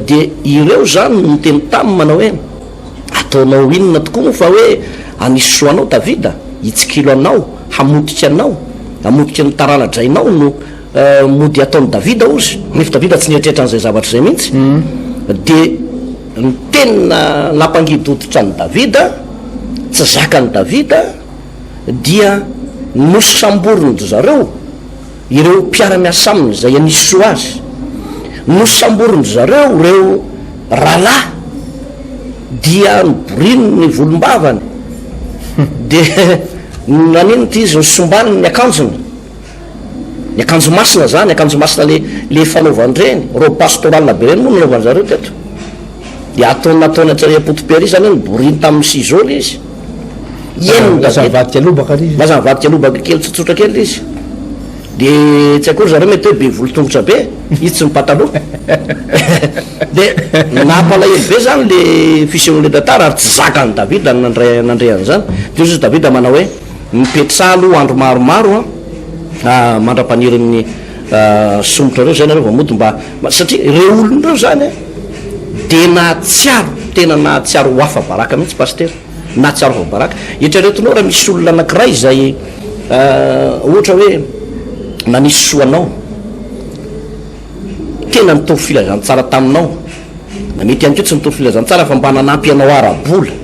[SPEAKER 1] Dia ireo izany no niteny taminy manao hoe, Ataonao inona tokoa moa fa hoe hanisy soa anao Davida, hitsikilo anao, hamotika anao, hamotika ny tarana-drainao no mody ataon'i Davida hozy. Nefa Davida tsy nieritreritra an'izay zavatra izay mihitsy. Dia ny teny nampangidy hoditra an'i Davida, tsy zakan'i Davida, dia nosamborin-dry zareo ireo mpiara-miasa aminy izay hanisy soa azy. Nosamborin-dry zareo ireo rahalahy, dia noboriny ny volombavany, dia naninona ity izy, nosombany ny akanjony, ny akanjo masina izany, akanjo masina le le fanaovan-dreny, robe pastorale be ireny moa no nanaovan-dry zareo teto. Dia ataony nataony hatrany am-poto-pe ery izany hoe noboriny tamin'ny ciseaux ilay izy.
[SPEAKER 2] Henony Lasa nivadika lobaka ilay izy.
[SPEAKER 1] Lasa nivadika lobaka kely tsotsotra kely ilay izy. De tsy akory zareo mety hoe be volo-tongotra be, izy tsy mipataloha. De nampalahelo be zany le fisehon'le tantara ary tsy zakan'i Davida ny nandray nandre an'izany. De hoy izy Davida manao hoe, Mipetraha aloha andro maromaro an, mandra-panirin'ny somotrareo zay nareo vao mody mba, satria ireo olona ireo zany an, de nahatsiaro, tena nahatsiaro ho afa-baraka mihitsy Pasitera. Nahatsiaro afa-baraka. Eritreretinao raha misy olona anankiray izay ohatra hoe nanisy soa anao, tena nitory filazantsara taminao, na mety ihany koa tsy nitory filazantsara fa mba nanampy anao ara-bola,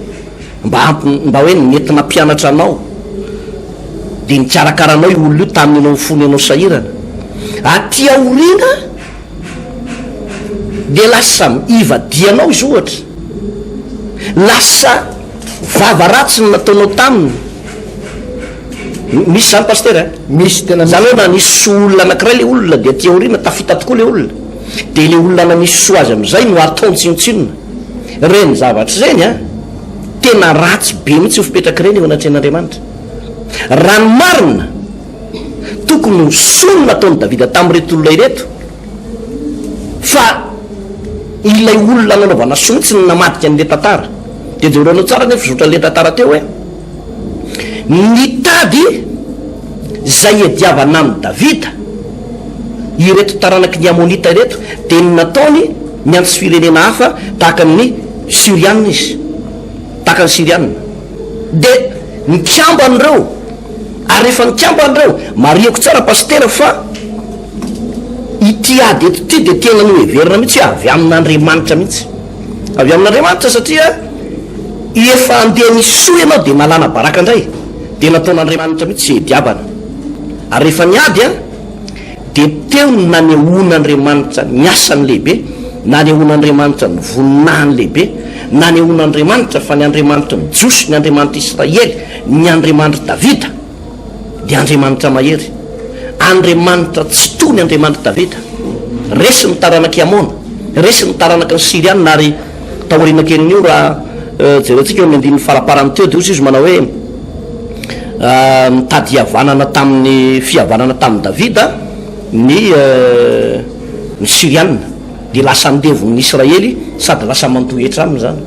[SPEAKER 1] mba hamp- mba hoe nety nampianatra anao, dia nikarakara anao io olona io tamin'ny ianao fony ianao sahirana. Aty aoriana dia lasa ivadihanao izy ohatra, lasa vava ratsy no nataonao taminy. Misy zany pasitera a?
[SPEAKER 2] Misy tena
[SPEAKER 1] misy. Zany hoe nanisy soa olona anakiray le olona dia aty aoriana tafita tokoa le olona, dia le olona nanisy soa azy amizay no ataony tsinontsinona. Reny zavatra ireny a, tena ratsy be mihitsy ny fipetrak'ireny eo anatrehan'Andriamanitra. Raha ny marina, tokony ho soa no nataon'i Davida tamin'ireto olona ireto, fa ilay olona nanaovana soa mihitsy no namadika an'ilay tantara. Dia jerenao tsara anie fizotran'ilay tantara teo hoe, Nitady izay hiadiavana amin'i Davida ireto taranaky ny Amonita ireto, dia ny nataony niantso firenena hafa tahaka ny Syriana izy, tahaka ny Syriana. Dia nikambana ireo, ary rehefa nikambana ireo, marihiko tsara Pasitera fa ity ady eto ity dia tena noheverina mihitsy hoe avy amin'Andriamanitra mihitsy. Avy amin'Andriamanitra satria efa andeha nisoa ianao dia nalana baraka indray, dia nataon'Andriamanitra mihitsy izay hidiavana. Ary rehefa niady an, dia teo no nanehoan'Andriamanitra ny asany lehibe, nanehoan'Andriamanitra ny voninahiny lehibe, nanehoan'Andriamanitra fa ny Andriamanitry ny Jiosy, ny Andriamanitr'i Israely, ny Andriamanitr'i Davida, dia Andriamanitra mahery, Andriamanitra Tsitoha ny Andriamanitr'i Davida. Resy ny taranak'i Amona, resy ny taranaky ny Syriana, ary taoriana kelin'io raha jerentsika eo amin'ny andininy faraparany teo dia hoy izy manao hoe, Nitady hihavanana tamin'ny fihavanana tamin'i Davida ny ny Syriana, dia lasa andevon'ny Israely sady lasa mandoa hetra aminy izany.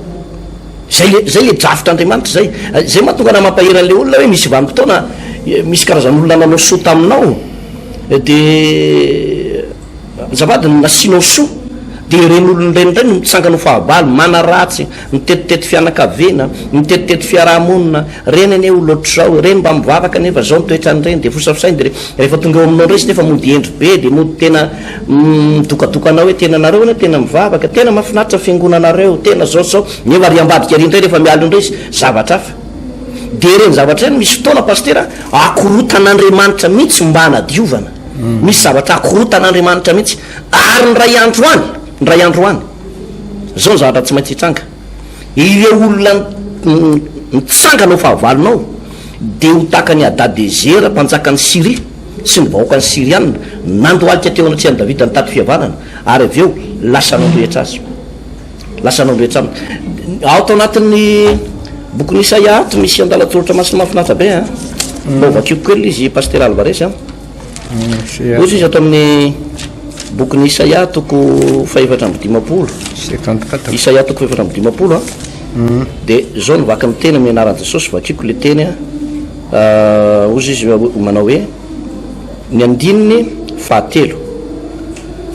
[SPEAKER 1] Zay le zay le drafitr'Andriamanitra zay. Zay mahatonga anah mampahery an'le olona hoe misy vanim-potoana misy karazan'olona nanao soa taminao de azafady nasianao soa de ireny olona ireny indray no mitsangana ho fahavalo, manaratsy, mitetitety fianakaviana, mitetitety fiaraha-monina, reny anie olona ohatr'izao, ireny mba mivavaka nefa zao ny toetran'ireny de fosafosainy de rehefa tonga eo aminao indray izy nefa mody hendry be de mody tena Midokadoka anao hoe tena nareo anie tena mivavaka, tena mahafinaritra ny fiangonanareo, tena zao sy zao, nefa ary ambadika ary indray rehefa miala eo indray izy, zavatra hafa. Dia ireny zavatra ireny misy fotoana Pasitera akorotan'Andriamanitra mihitsy mba hanadiovana. Misy zavatra akorotan'Andriamanitra mihitsy. Ary indray andro any, indray andro any, zao ny zavatra tsy maintsy hitranga, ireo olona mitsangana ho fahavalonao dia ho tahaka an'i Hadadezera mpanjakan'i Syria, sy ny vahoakan'ny Syriana nandohalika teo anatrehan'i Davida nitady fihavanana, ary avy eo lasa nandrohitra azy. Lasa nandrohitra aminy. Ato anatin'ny bokin'i Isaia ato misy andalan-tsoratra masina mahafinaritra be an. Mba hovakiko kely izy Pasitera Alvarez an. Hoy izy ato amin'ny bokin'i Isaia toko fahefatra amby 50. Isaia toko fahefatra amby 50 an. Dia izao no vaky ny teny amin'ny anaran'i Jesosy, vakiko ilay teny an. Hozy izy manao hoe, ny andininy fahatelo,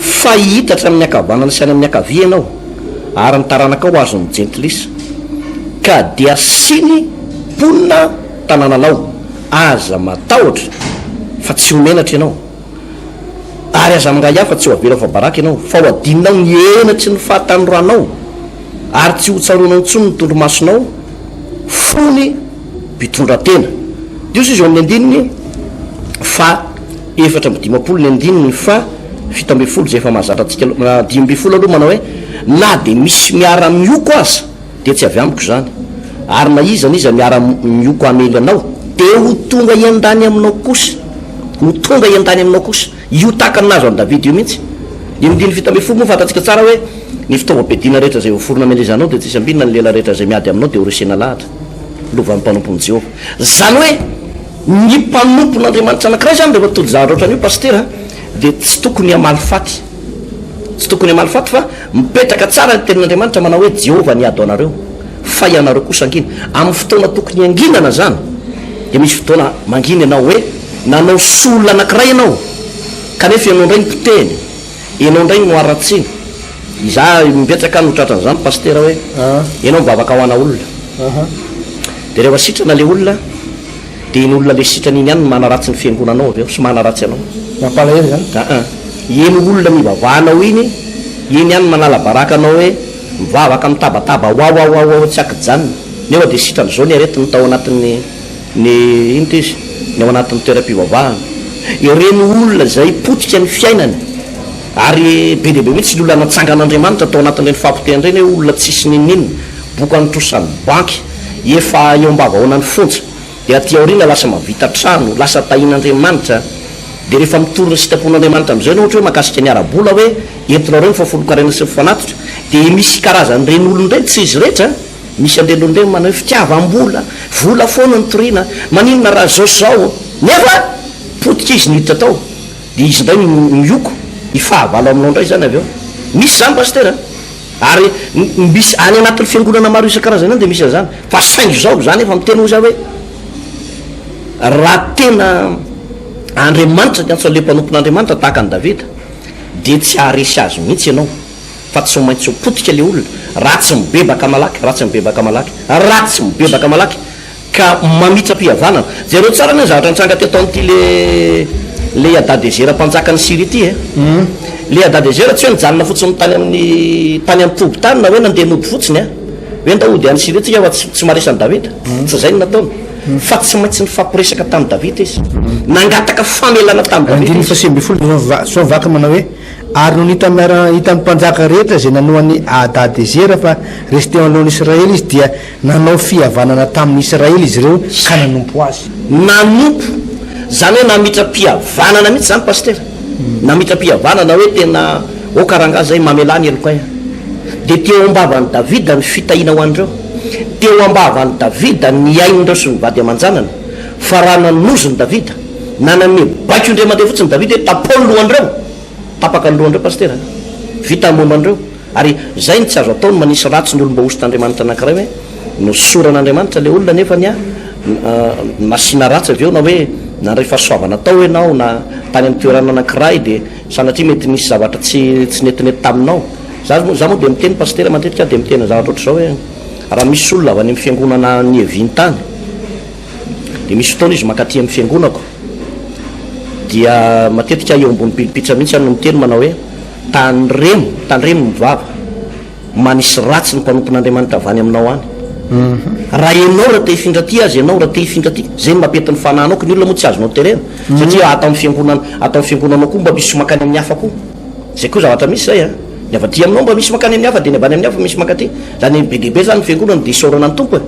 [SPEAKER 1] Fa hihitatra amin'ny ankavanana sy any amin'ny ankavia ianao, ary ny taranakao ho azon'ny jentilisa, ka dia hasiany mponina tanànanao. Aza matahotra, fa tsy ho menatra ianao, ary aza mangahiahy, fa tsy ho avela ho afa-baraka ianao, fa ho adinonao ny henatry ny fahatanoranao, ary tsy hotsaroanao intsony ny tondromasonao fony mpitondra tena. Dia hoy izy eo amin'ny andininy faha 54, ny andininy faha 17 izay efa mahazatra antsika loatra, 15 aloha manao hoe, Na dia misy miara-mioko aza, dia tsy avy amiko izany, ary na iza na iza miara-mioko hamely anao, dia ho tonga hiandany aminao kosa, ho tonga hiandany aminao kosa. Io tahaka ny nahazo an'i Davida io mihitsy. Ny andininy 17 moa fantatsika tsara hoe, Ny fitaovam-piadiana rehetra izay voaforona hamelezana anao dia tsy hisy ambinina, ny lela rehetra izay miady aminao dia horesena lahatra. Lovan'ny mpanompon'i Jehovah. Izany hoe, Ny mpanompon'Andriamanitra anankiray izany rehefa tojo zavatra ohatran'io Pasitera dia tsy tokony hamaly faty. Tsy tokony hamaly faty fa mipetraka tsara ny tenin'Andriamanitra manao hoe Jehovah niady ho anareo fa ianareo kosa hangina. Amin'ny fotoana tokony hanginana izany dia misy fotoana mangina ianao hoe nanao soa olona anankiray ianao kanefa ianao indray no potehiny. Enao ndray no haratsiana. Izaho imbetsaka aho no tratran'izany Pasitera hoe enao mivavaka ho ana olona de rehefa sitrana le olona de iny olona le sitrana iny ihany no manaratsy ny fiangonanao avy eo sy manaratsy anao.
[SPEAKER 2] Mampalahelo izany.
[SPEAKER 1] Aa iny olona nivavahanao iny iny ihany no manala baraka anao hoe mivavaka mitabataba wawawawa tsy ankijanona nefa de sitrana zao ny aretiny tao anatin'ny Ny inona ity izy? Ny ao anatin'ny toeram-pivavahana. Ireny olona izay potika ny fiainany, ary be dia be mihitsy ny olona natsangan'Andriamanitra tao anatin'ireny fahapotehana ireny hoe olona tsisy n'inon'inona, bokan'ny trosan'ny banky, efa eo am-bavahoanan'ny fonja, dia aty aoriana lasa mahavita trano, lasa tahian'Andriamanitra, dia rehefa mitory ny sitrapon'Andriamanitra amin'izay ianao ohatra hoe mahakasika ny ara-bola hoe entinareo ny fahafolonkarena sy ny fanatitra, dia misy karazan'ireny olona ireny, tsy izy rehetra an! Misy an'ireny olona ireny manao hoe fitiavam-bola, vola foana no toriana, maninona raha zao sy zao, nefa potika izy niditra tao, dia izy indray no mioko, hifahavalo aminao indray izany avy eo. Misy izany Pasitera a! Ary misy any anatin'ny fiangonana maro isan-karazany any dia misy an'izany, fa saingy izao, za nefa miteny hoy za hoe, raha tena Andriamanitra niantso an'ilay mpanompon'Andriamanitra tahaka an'i Davida, dia tsy haharesy azy mihitsy ianao. fa tsy maintsy ho potika le olona raha tsy mibebaka malaky, raha tsy mibebaka malaky, raha tsy mibebaka malaky ka mamitra-pihavanana. Jereo tsara anie ny zavatra nitranga teto amin'ity le le Hadadezera mpanjakan'i Syria ity e. Le Hadadezera tsy hoe nijanona fotsiny tany amin'ny tany an-toby tany na hoe nandeha nody fotsiny a, hoe ndao hody any Syria tsika fa tsy tsy maharesy an'i Davida. Tsy izay no nataony. Fa tsy maintsy nifampiresaka tamin'i Davida izy. Nangataka famelana tamin'i Davida
[SPEAKER 2] Andininy
[SPEAKER 1] izy.
[SPEAKER 2] faha-19 zao vaky manao hoe. Ary nony hitan'ny miara, hitan'ny mpanjaka rehetra izay nanoa an'i Hadadezera fa resy teo anoloan'i Israely izy, dia nanao fihavanana tamin'i Israely izy ireo ka nanompo azy.
[SPEAKER 1] Nanompo, izany hoe namitram-pihavanana mihitsy izany Pasitera, namitram-pihavanana hoe tena ok rangahy izay, mamelà ny helokay aho. Dia teo am-bavan'i Davida ny fitahiana ho an'ireo, teo am-bavan'i Davida ny ain'ireo sy ny vady aman-janany, fa raha nanozona Davida, Na nanome baiko indray mandeha fotsiny Davida hoe tapaho ny lohan'ireo, tapaka ny lohan'ireo Pasitera a! Vita ny momba an'ireo. Ary izay no tsy azo atao ny manisy ratsy ny olom-boahosotr'Andriamanitra anankiray hoe nosoran'Andriamanitra ilay olona nefa ny nasiana ratsy avy eo na hoe nandray fahasoavana tao ianao na tany amin'ny toerana anankiray dia sanatria mety nisy zavatra tsy tsy netinety taminao. Za za moa dia miteny Pasitera matetika aho dia miteny zavatra ohatr'izao hoe raha misy olona avy any amin'ny fiangonana niaviany tany, Dia misy fotoana izy mankaty amin'ny fiangonako dia matetika eo ambony pilipitra mihitsy aho no miteny manao hoe, tandremo, tandremo ny vava, manisy ratsy ny mpanompon'Andriamanitra avy any aminao any. Raha ianao raha te hifindra aty aza ianao, raha te hifindra aty, izay no mampety ny fanahinao, ko ny olona moa tsy azonao terena, satria ato amin'ny fiangonana, ato amin'ny fiangonanao koa mba misy mankany amin'ny hafa koa. Izay koa zavatra misy izay an. Ny avy aty aminao mba misy mankany amin'ny hafa, dia ny avy any amin'ny hafa misy mankaty. Izany hoe be dia be izany ny fiangonana, dia isaorana ny Tompo e.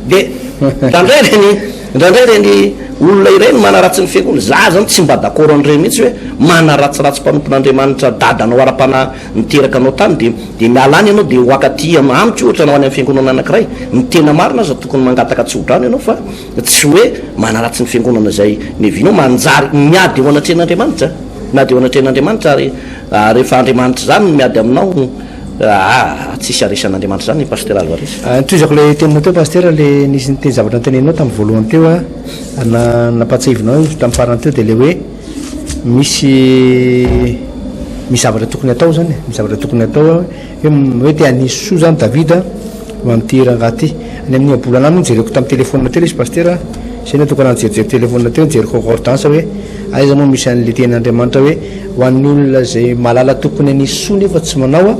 [SPEAKER 1] Dia indraindray ireny indraindray ireny olona ireny manaratsy ny fiangonana, za zany tsy mba d'accord an'ireny mihitsy hoe manaratsiratsy mpanompon'Andriamanitra dadanao ara-panahy niteraka anao tany dia dia miala any ianao dia ho akaty amiko ohatra na ho any amin'ny fiangonana anankiray, ny tena marina aza tokony mangataka tso-drano ianao fa tsy hoe manaratsy ny fiangonana izay niavianao, manjary miady eo anatrehan'Andriamanitra, miady eo anatrehan'Andriamanitra ary rehefa Andriamanitra izany no miady aminao Aa tsisy haresy an'Andriamanitra zany i Pasitera Alvarez.
[SPEAKER 2] Tohizako ilay teninao teo Pasitera, ilay nisy niteny zavatra noteneninao tamin'ny voalohany teo a, na nampahatsiahivinao tamin'ny farany teo dia ilay hoe misy misy zavatra tokony atao zany e, misy zavatra tokony atao hoe hoe te hanisy soa zany Davida ho an'ity rangahy ity. Any amin'ny ohabolana any moa nojereko tamin'ny telephone teo ilay izy Pasitera, izay natokana nijerijery telephone teo, nijery concordance hoe aiza moa misy an'ilay tenin'Andriamanitra hoe Ho an'ny olona izay mahalala tokony hanisy soa nefa tsy manao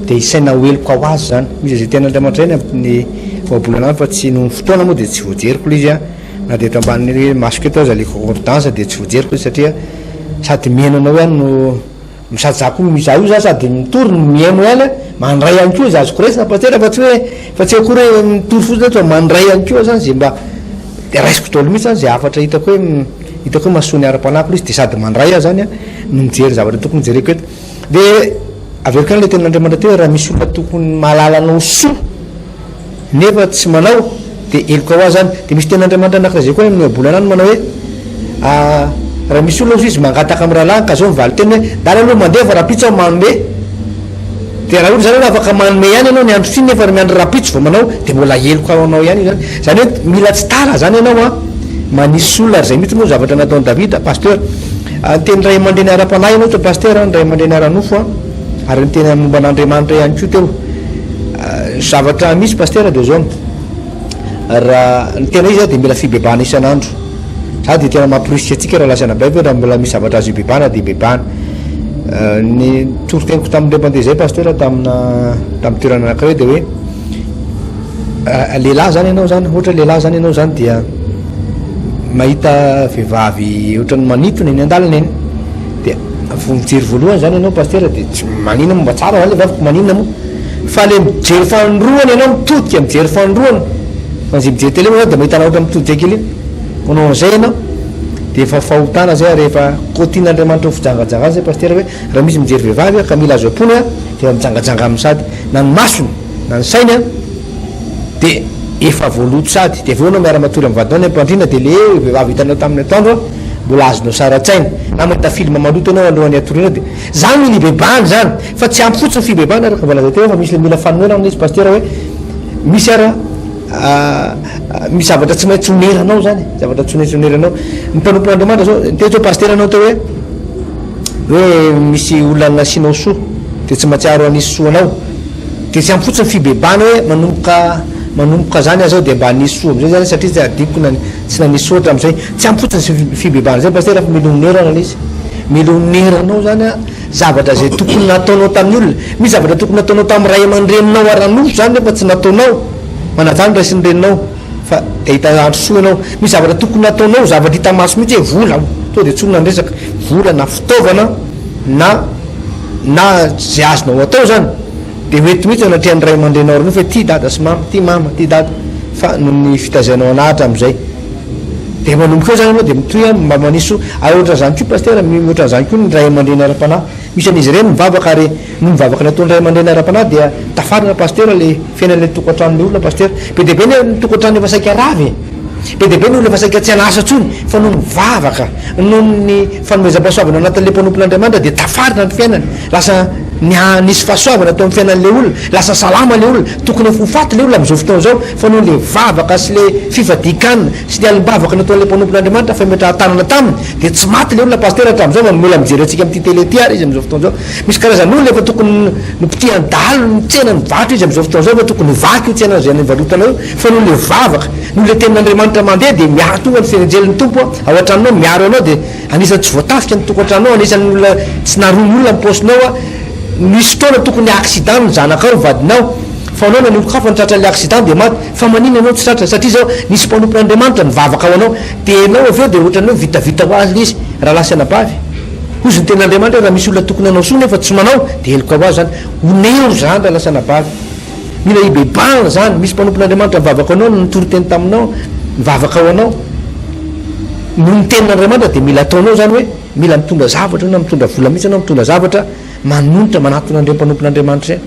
[SPEAKER 2] dia isaina ho heloka ho azy izany. Misy izay tenin'Andriamanitra izay ny amin'ny ohabolana any fa tsy noho ny fotoana moa dia tsy voajeriko ilay izy na dia eto ambany masoko eto aza ilay concordance dia tsy voajeriko izy satria sady mihaino anao ihany no sady za koa za io za sady mitory no mihaino ihany mandray ihany koa izay azoko raisina pasitera fa tsy hoe fa tsy akory hoe mitory fotsiny eto fa mandray ihany koa zany izay mba dia raisiko daholo mihitsy zany izay hafatra hitako hoe Hitako hoe mahasoa ny ara-panahiko ilay izy dia sady mandray aho izany no mijery ny zavatra tokony hojereko eto. Dia averiko ihany ilay tenin'Andriamanitra teo hoe raha misy olona tokony mahalala anao soa nefa tsy manao. Dia heloka ho azy izany. Dia misy tenin'Andriamanitra anankiray izay koa any amin'ny ohabolana any manao hoe, Raha misy olona hozy izy mangataka amin'ny rahalahiny ka izao ny valin-teniny hoe, ndana aloha mandeha fa rahampitso aho manome. Dia raha ohatra izany ianao afaka manome ihany ianao ny andro iny nefa miandry rahampitso vao manao dia mbola heloka ho anao ihany io izany. Izany hoe mila tsy tara izany ianao an, manisy olona ary izay mihitsy moa ny zavatra nataon'i Davida. Pasteur, niteny ray aman-dreny ara-panahy ianao teo Pasteur an, ny ray aman-dreny ara-nofo an, ary niteny momba an'Andriamanitra ihany koa teo. Ny zavatra misy Pasteur dia izao, raha ny tena izy dia mila fibebahana isan'andro. Za dia tena mamporisika antsika rahalahy sy anabavy hoe raha mbola misy zavatra azo ibebahana dia ibebahana. Ny toriteniko tamin'ireo mpandeha izay Pasteur tamina tamin'ny toerana anankiray dia hoe lehilahy zany ianao zany, ohatra lehilahy zany ianao zany dia mahita vehivavy ohatran'ny manintona eny an-dalana eny. Dia vao mijery voalohany zany ianao Pasteur dia tsy maninona moa, mba tsara zany le vavy ko maninona moa. Fa le mijery fanindroany ianao mitodika mijery fanindroany, fa zay mijery télé moa zany dia mahita anao ohatra mitodika kely iny, manao an'izay ianao dia efa fahotana zay ary efa kotian'Andriamanitra ho fijangajangana zay Pasitera hoe raha misy mijery vehivavy ka mila azo am-pony dia efa mijangajanga aminy sady na ny masony na ny sainy dia efa voaloto sady dia avy eo ianao miara-matory amin'ny vadinao any am-pandriana dia le vehivavy hitanao tamin'ny atoandro mbola azonao sary an-tsaina na mahita film maloto ianao alohan'ny hatoriana dia zany no nibebahana zany. Fa tsy ampy fotsiny fibebahana araka ny voalaza teo fa misy le mila fanonerana izy pasitera hoe misy ara misy zavatra tsy maintsy oneranao zany, zavatra tsy maintsy oneranao. Ny mpanompon'Andriamanitra zao, niteny zao pasitera anao teo hoe hoe misy olona nasianao soa de tsy mahatsiaro hanisy soa anao, de tsy ampy fotsiny fibebahana hoe manomboka manomboka zany aho zao de mba hanisy soa amizay zany satria tsy adinoko na tsy nanisy soa hatramin'izay. Tsy ampy fotsiny fibebahana zay pasitera fa mila onerana le izy, mila oneranao zany an. Zavatra izay tokony nataonao tamin'ny olona. Misy zavatra tokony nataonao tamin'ny ray aman-dreninao ara-nofo izany nefa tsy nataonao. Manaja ny ray sy ny reninao fa dia hahita andro soa ianao. Misy zavatra tokony nataonao, zavatra hita maso mihitsy hoe vola, tonga dia tsorina ny resaka, vola na fitaovana na na izay azonao atao izany dia ho ety mihitsy eo anatrehan'ny ray aman-dreninao ara-nofo hoe tia dada sy mama, tia mama, tia dada fa noho ny fitaizainao anah hatramin'izay. Dia manomboka eo zany ianao dia mitohy mba manisy soa. Ary ohatran'izany koa Pasitera, ohatran'izany koa ny ray aman-dreny ara-panahy. Misy an'izy ireny mivavaka ary noho ny vavaka nataon'ny ray aman-dreny ara-panahy dia tafarina Pasitera ilay fiainan'ilay tokantranon'ilay olona Pasitera. Be dia be ny tokantrano efa saika rava e! Be dia be ny olona efa saika tsy an'asa intsony fa noho ny vavaka, noho ny fanomezam-pahasoavana anatin'ilay mpanompon'Andriamanitra dia tafarina ny fiainany. Lasa nisy fahasoavana teo amin'ny fiainan'ilay olona, lasa salama ilay olona, tokony efa ho faty ilay olona amin'izao fotoana izao fa noho ilay vavaka sy ilay fifadian-kanina sy ny alim-bavaka nataon'ilay mpanompon'Andriamanitra fametrahan-tanana taminy dia tsy maty ilay olona Pasitera hatramin'izao fa mbola mijery antsika amin'ity télé ity ary izy amin'izao fotoana izao. Misy karazan'olona efa tokony nopitihan'ny dahalo ny tsena nivarotra izy amin'izao fotoana izao efa tokony ho vaky io tsena izay nivarotana io fa noho ilay vavaka, noho ilay tenin'Andriamanitra mandeha dia miaro tonga ny firenjelin'ny Tompo ao an-tranonao miaro anao dia Anisan'ny tsy voatafika ny tokantranonao, anisan'ny olona tsy naroan'ny olona ny paosinao a, nisy fotoana tokony accident ny zanakao, ny vadinao, fa anao na ny olon-kafa no tratran'ilay accident dia maty, fa maninona ianao tsy tratra, satria izao nisy mpanompon'Andriamanitra nivavaka ho anao, dia ianao avy eo dia ohatran'ny hoe vitavita ho azy ilay izy, rahalahy sy anabavy. Hozy ny tenin'Andriamanitra hoe raha misy olona tokony hanao soa nefa tsy manao dia heloka ho azy izany, onero izany rahalahy sy anabavy. Mila hibebahana izany. Misy mpanompon'Andriamanitra nivavaka ho anao, nitory teny taminao, nivavaka ho anao. Noho ny tenin'Andriamanitra dia mila ataonao izany hoe mila mitondra zavatra na mitondra vola mihitsy ianao, mitondra zavatra manonitra manatona an'ireny mpanompon'Andriamanitra ireny.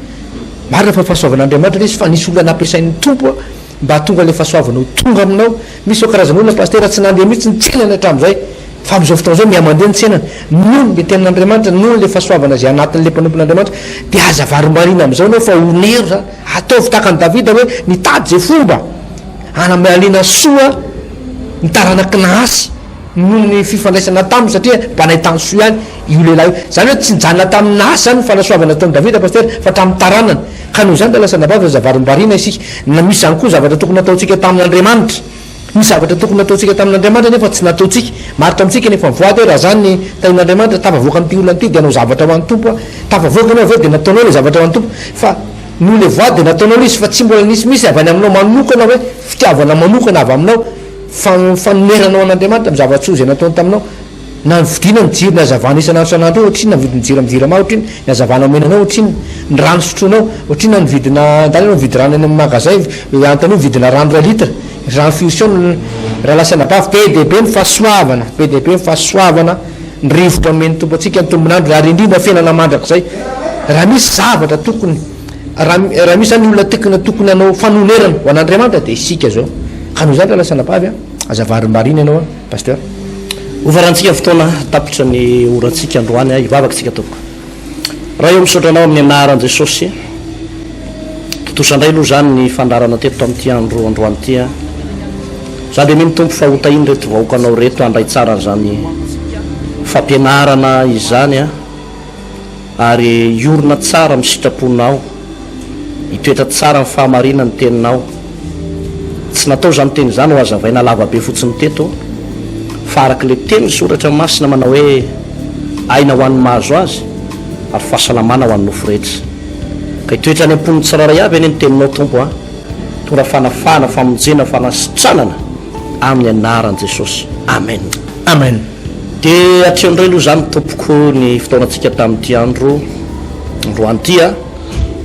[SPEAKER 2] Marina fa fahasoavan'Andriamanitra ilay izy fa nisy olona nampiasain'ny Tompo mba hahatonga ilay fahasoavana ho tonga aminao. Misy izao karazan'olona Pasitera tsy nandeha mihitsy ny tsenany hatramin'izay fa amin'izao fotoana izao miha-mandeha ny tsenany noho ny tenin'Andriamanitra, noho ilay fahasoavana izay anatin'ilay mpanompon'Andriamanitra. Dia aza varimbariana amin'izao ianao fa onero izany. Ataovy tahaka an'i Davida hoe nitady izay fomba hanamaliana soa ny taranak'i Nahasy noho ny fifandraisana taminy satria mba nahitany soa ihany io lehilahy io. Izany hoe tsy nijanona tamin'i Nahasy izany ny fanasoavana nataon'i Davida Pasitera fa hatramin'ny taranany. Ka noho izany dia lasa nabavy aza varimbariana isika. Na misy izany koa zavatra tokony nataontsika tamin'Andriamanitra. Misy zavatra tokony nataontsika tamin'Andriamanitra nefa tsy nataontsika. Maro tamintsika no efa nivoady hoe raha izany ny tahian'Andriamanitra, tafavoaka amin'ity olana ity dia hanao zavatra ho an'ny Tompo aho. Tafavoaka ianao avy eo dia nataonao ilay zavatra ho an'ny Tompo. Fa noho ilay voady dia nataonao ilay izy fa tsy mbola nisy mihitsy avy any aminao manokana hoe fitiavana manokana avy aminao, fanoneranao an'Andriamanitra amin'ny zava-tsoa izay nataony taminao. Na ny vidiana ny jiro, ny hazavana isan'andro isan'andro io, ohatrinona ny vidin'ny jiro amin'ny jirama, ohatrinona ny hazavana omena anao, ohatrinona ny rano sotroinao, ohatrinona ny vidina, andany ianao mividy rano any amin'ny magazay, anontanio ny vidina rano iray litre, rano firy seau ny rahalahy sy anabavy, be dia be ny fahasoavana, be dia be ny fahasoavana, ny rivotra omen'ny Tompo antsika, ny tombon'andro, ary indrindra fiainana mandrakizay. Raha misy zavatra tokony, raha raha misy zany olona tokony tokony hanao fanonerana ho an'Andriamanitra dia isika izao. Ka noho izany rahalahy sy anabavy a, aza varimbariana ianao a, Pasteur.
[SPEAKER 1] Hofarantsika ny fotoana, tapitra ny orantsika androany a, hivavaka isika tompoko. Ray ô misaotra anao amin'ny anaran'i Jesosy. Tontosa indray aloha izany ny fandaharana teto tamin'ity andro androany ity a. Za dia mino Tompo fa ho tahian'ireto vahoakanao ireto handray tsara an'izany fampianarana izany a. Ary hiorina tsara amin'ny sitraponao, hitoetra tsara amin'ny fahamarinana ny teninao. Tsy natao izany teny izany ho hazavaina lava be fotsiny teto, fa araka ilay tenin'ny Soratra Masina manao hoe, Aina ho an'ny mahazo azy, ary fahasalamana ho an'ny nofo rehetra. Ka hitoetra any am-pon'ny tsirairay avy anie ny teninao Tompo a! Tora fanafahana, famonjena, fanasitranana amin'ny anaran'i Jesosy. Amen.
[SPEAKER 2] Amen.
[SPEAKER 1] Dia hatreo indray aloha izany tompoko ny fotoanantsika tamin'ity andro androany ity a.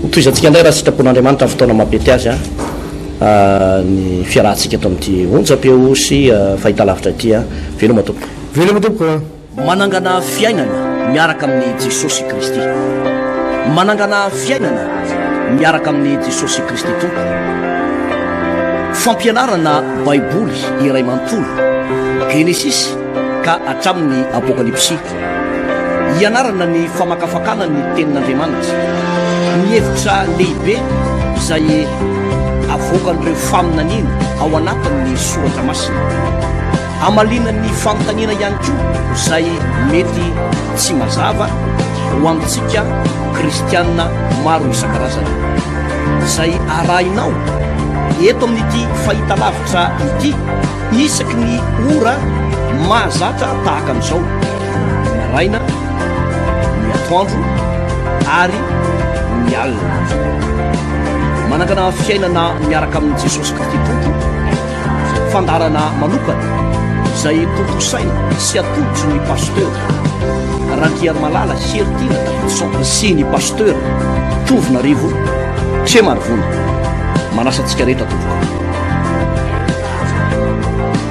[SPEAKER 1] Ho tohizantsika indray raha sitrapon'Andriamanitra ny fotoana mampety azy a, ny fiarahantsika eto amin'ity onjam-peo sy fahitalavitra ity a. Veloma tompoko.
[SPEAKER 2] Veloma tompoko.
[SPEAKER 1] Manangana fiainana miaraka amin'i Jesosy Kristy. Manangana fiainana miaraka amin'i Jesosy Kristy Tompo. Fampianarana Baiboly iray manontolo, Genesisy ka hatramin'ny Apokalypsy. Ianarana ny famakafakana ny Tenin'Andriamanitra, ny hevitra lehibe izay avoakan'ireo faminaniana ao anatin'ny Soratra Masina. Hamaliana ny fanontaniana ihany koa izay mety tsy mazava ho antsika kristiana maro isan-karazany. Izay arahinao eto amin'ity fahitalavitra ity isaky ny ora mahazatra tahaka an'izao, ny maraina, ny atoandro ary ny alina. Manangana fiainana miaraka amin'i Jesosy Kristy Tompo. Fandaharana manokana izay tontosaina sy atolotry ny Pasteur Randriarimalala Heritiana Davidson sy ny Pasteur Tovonarivo Tremarivony. Manasa antsika rehetra tompoko.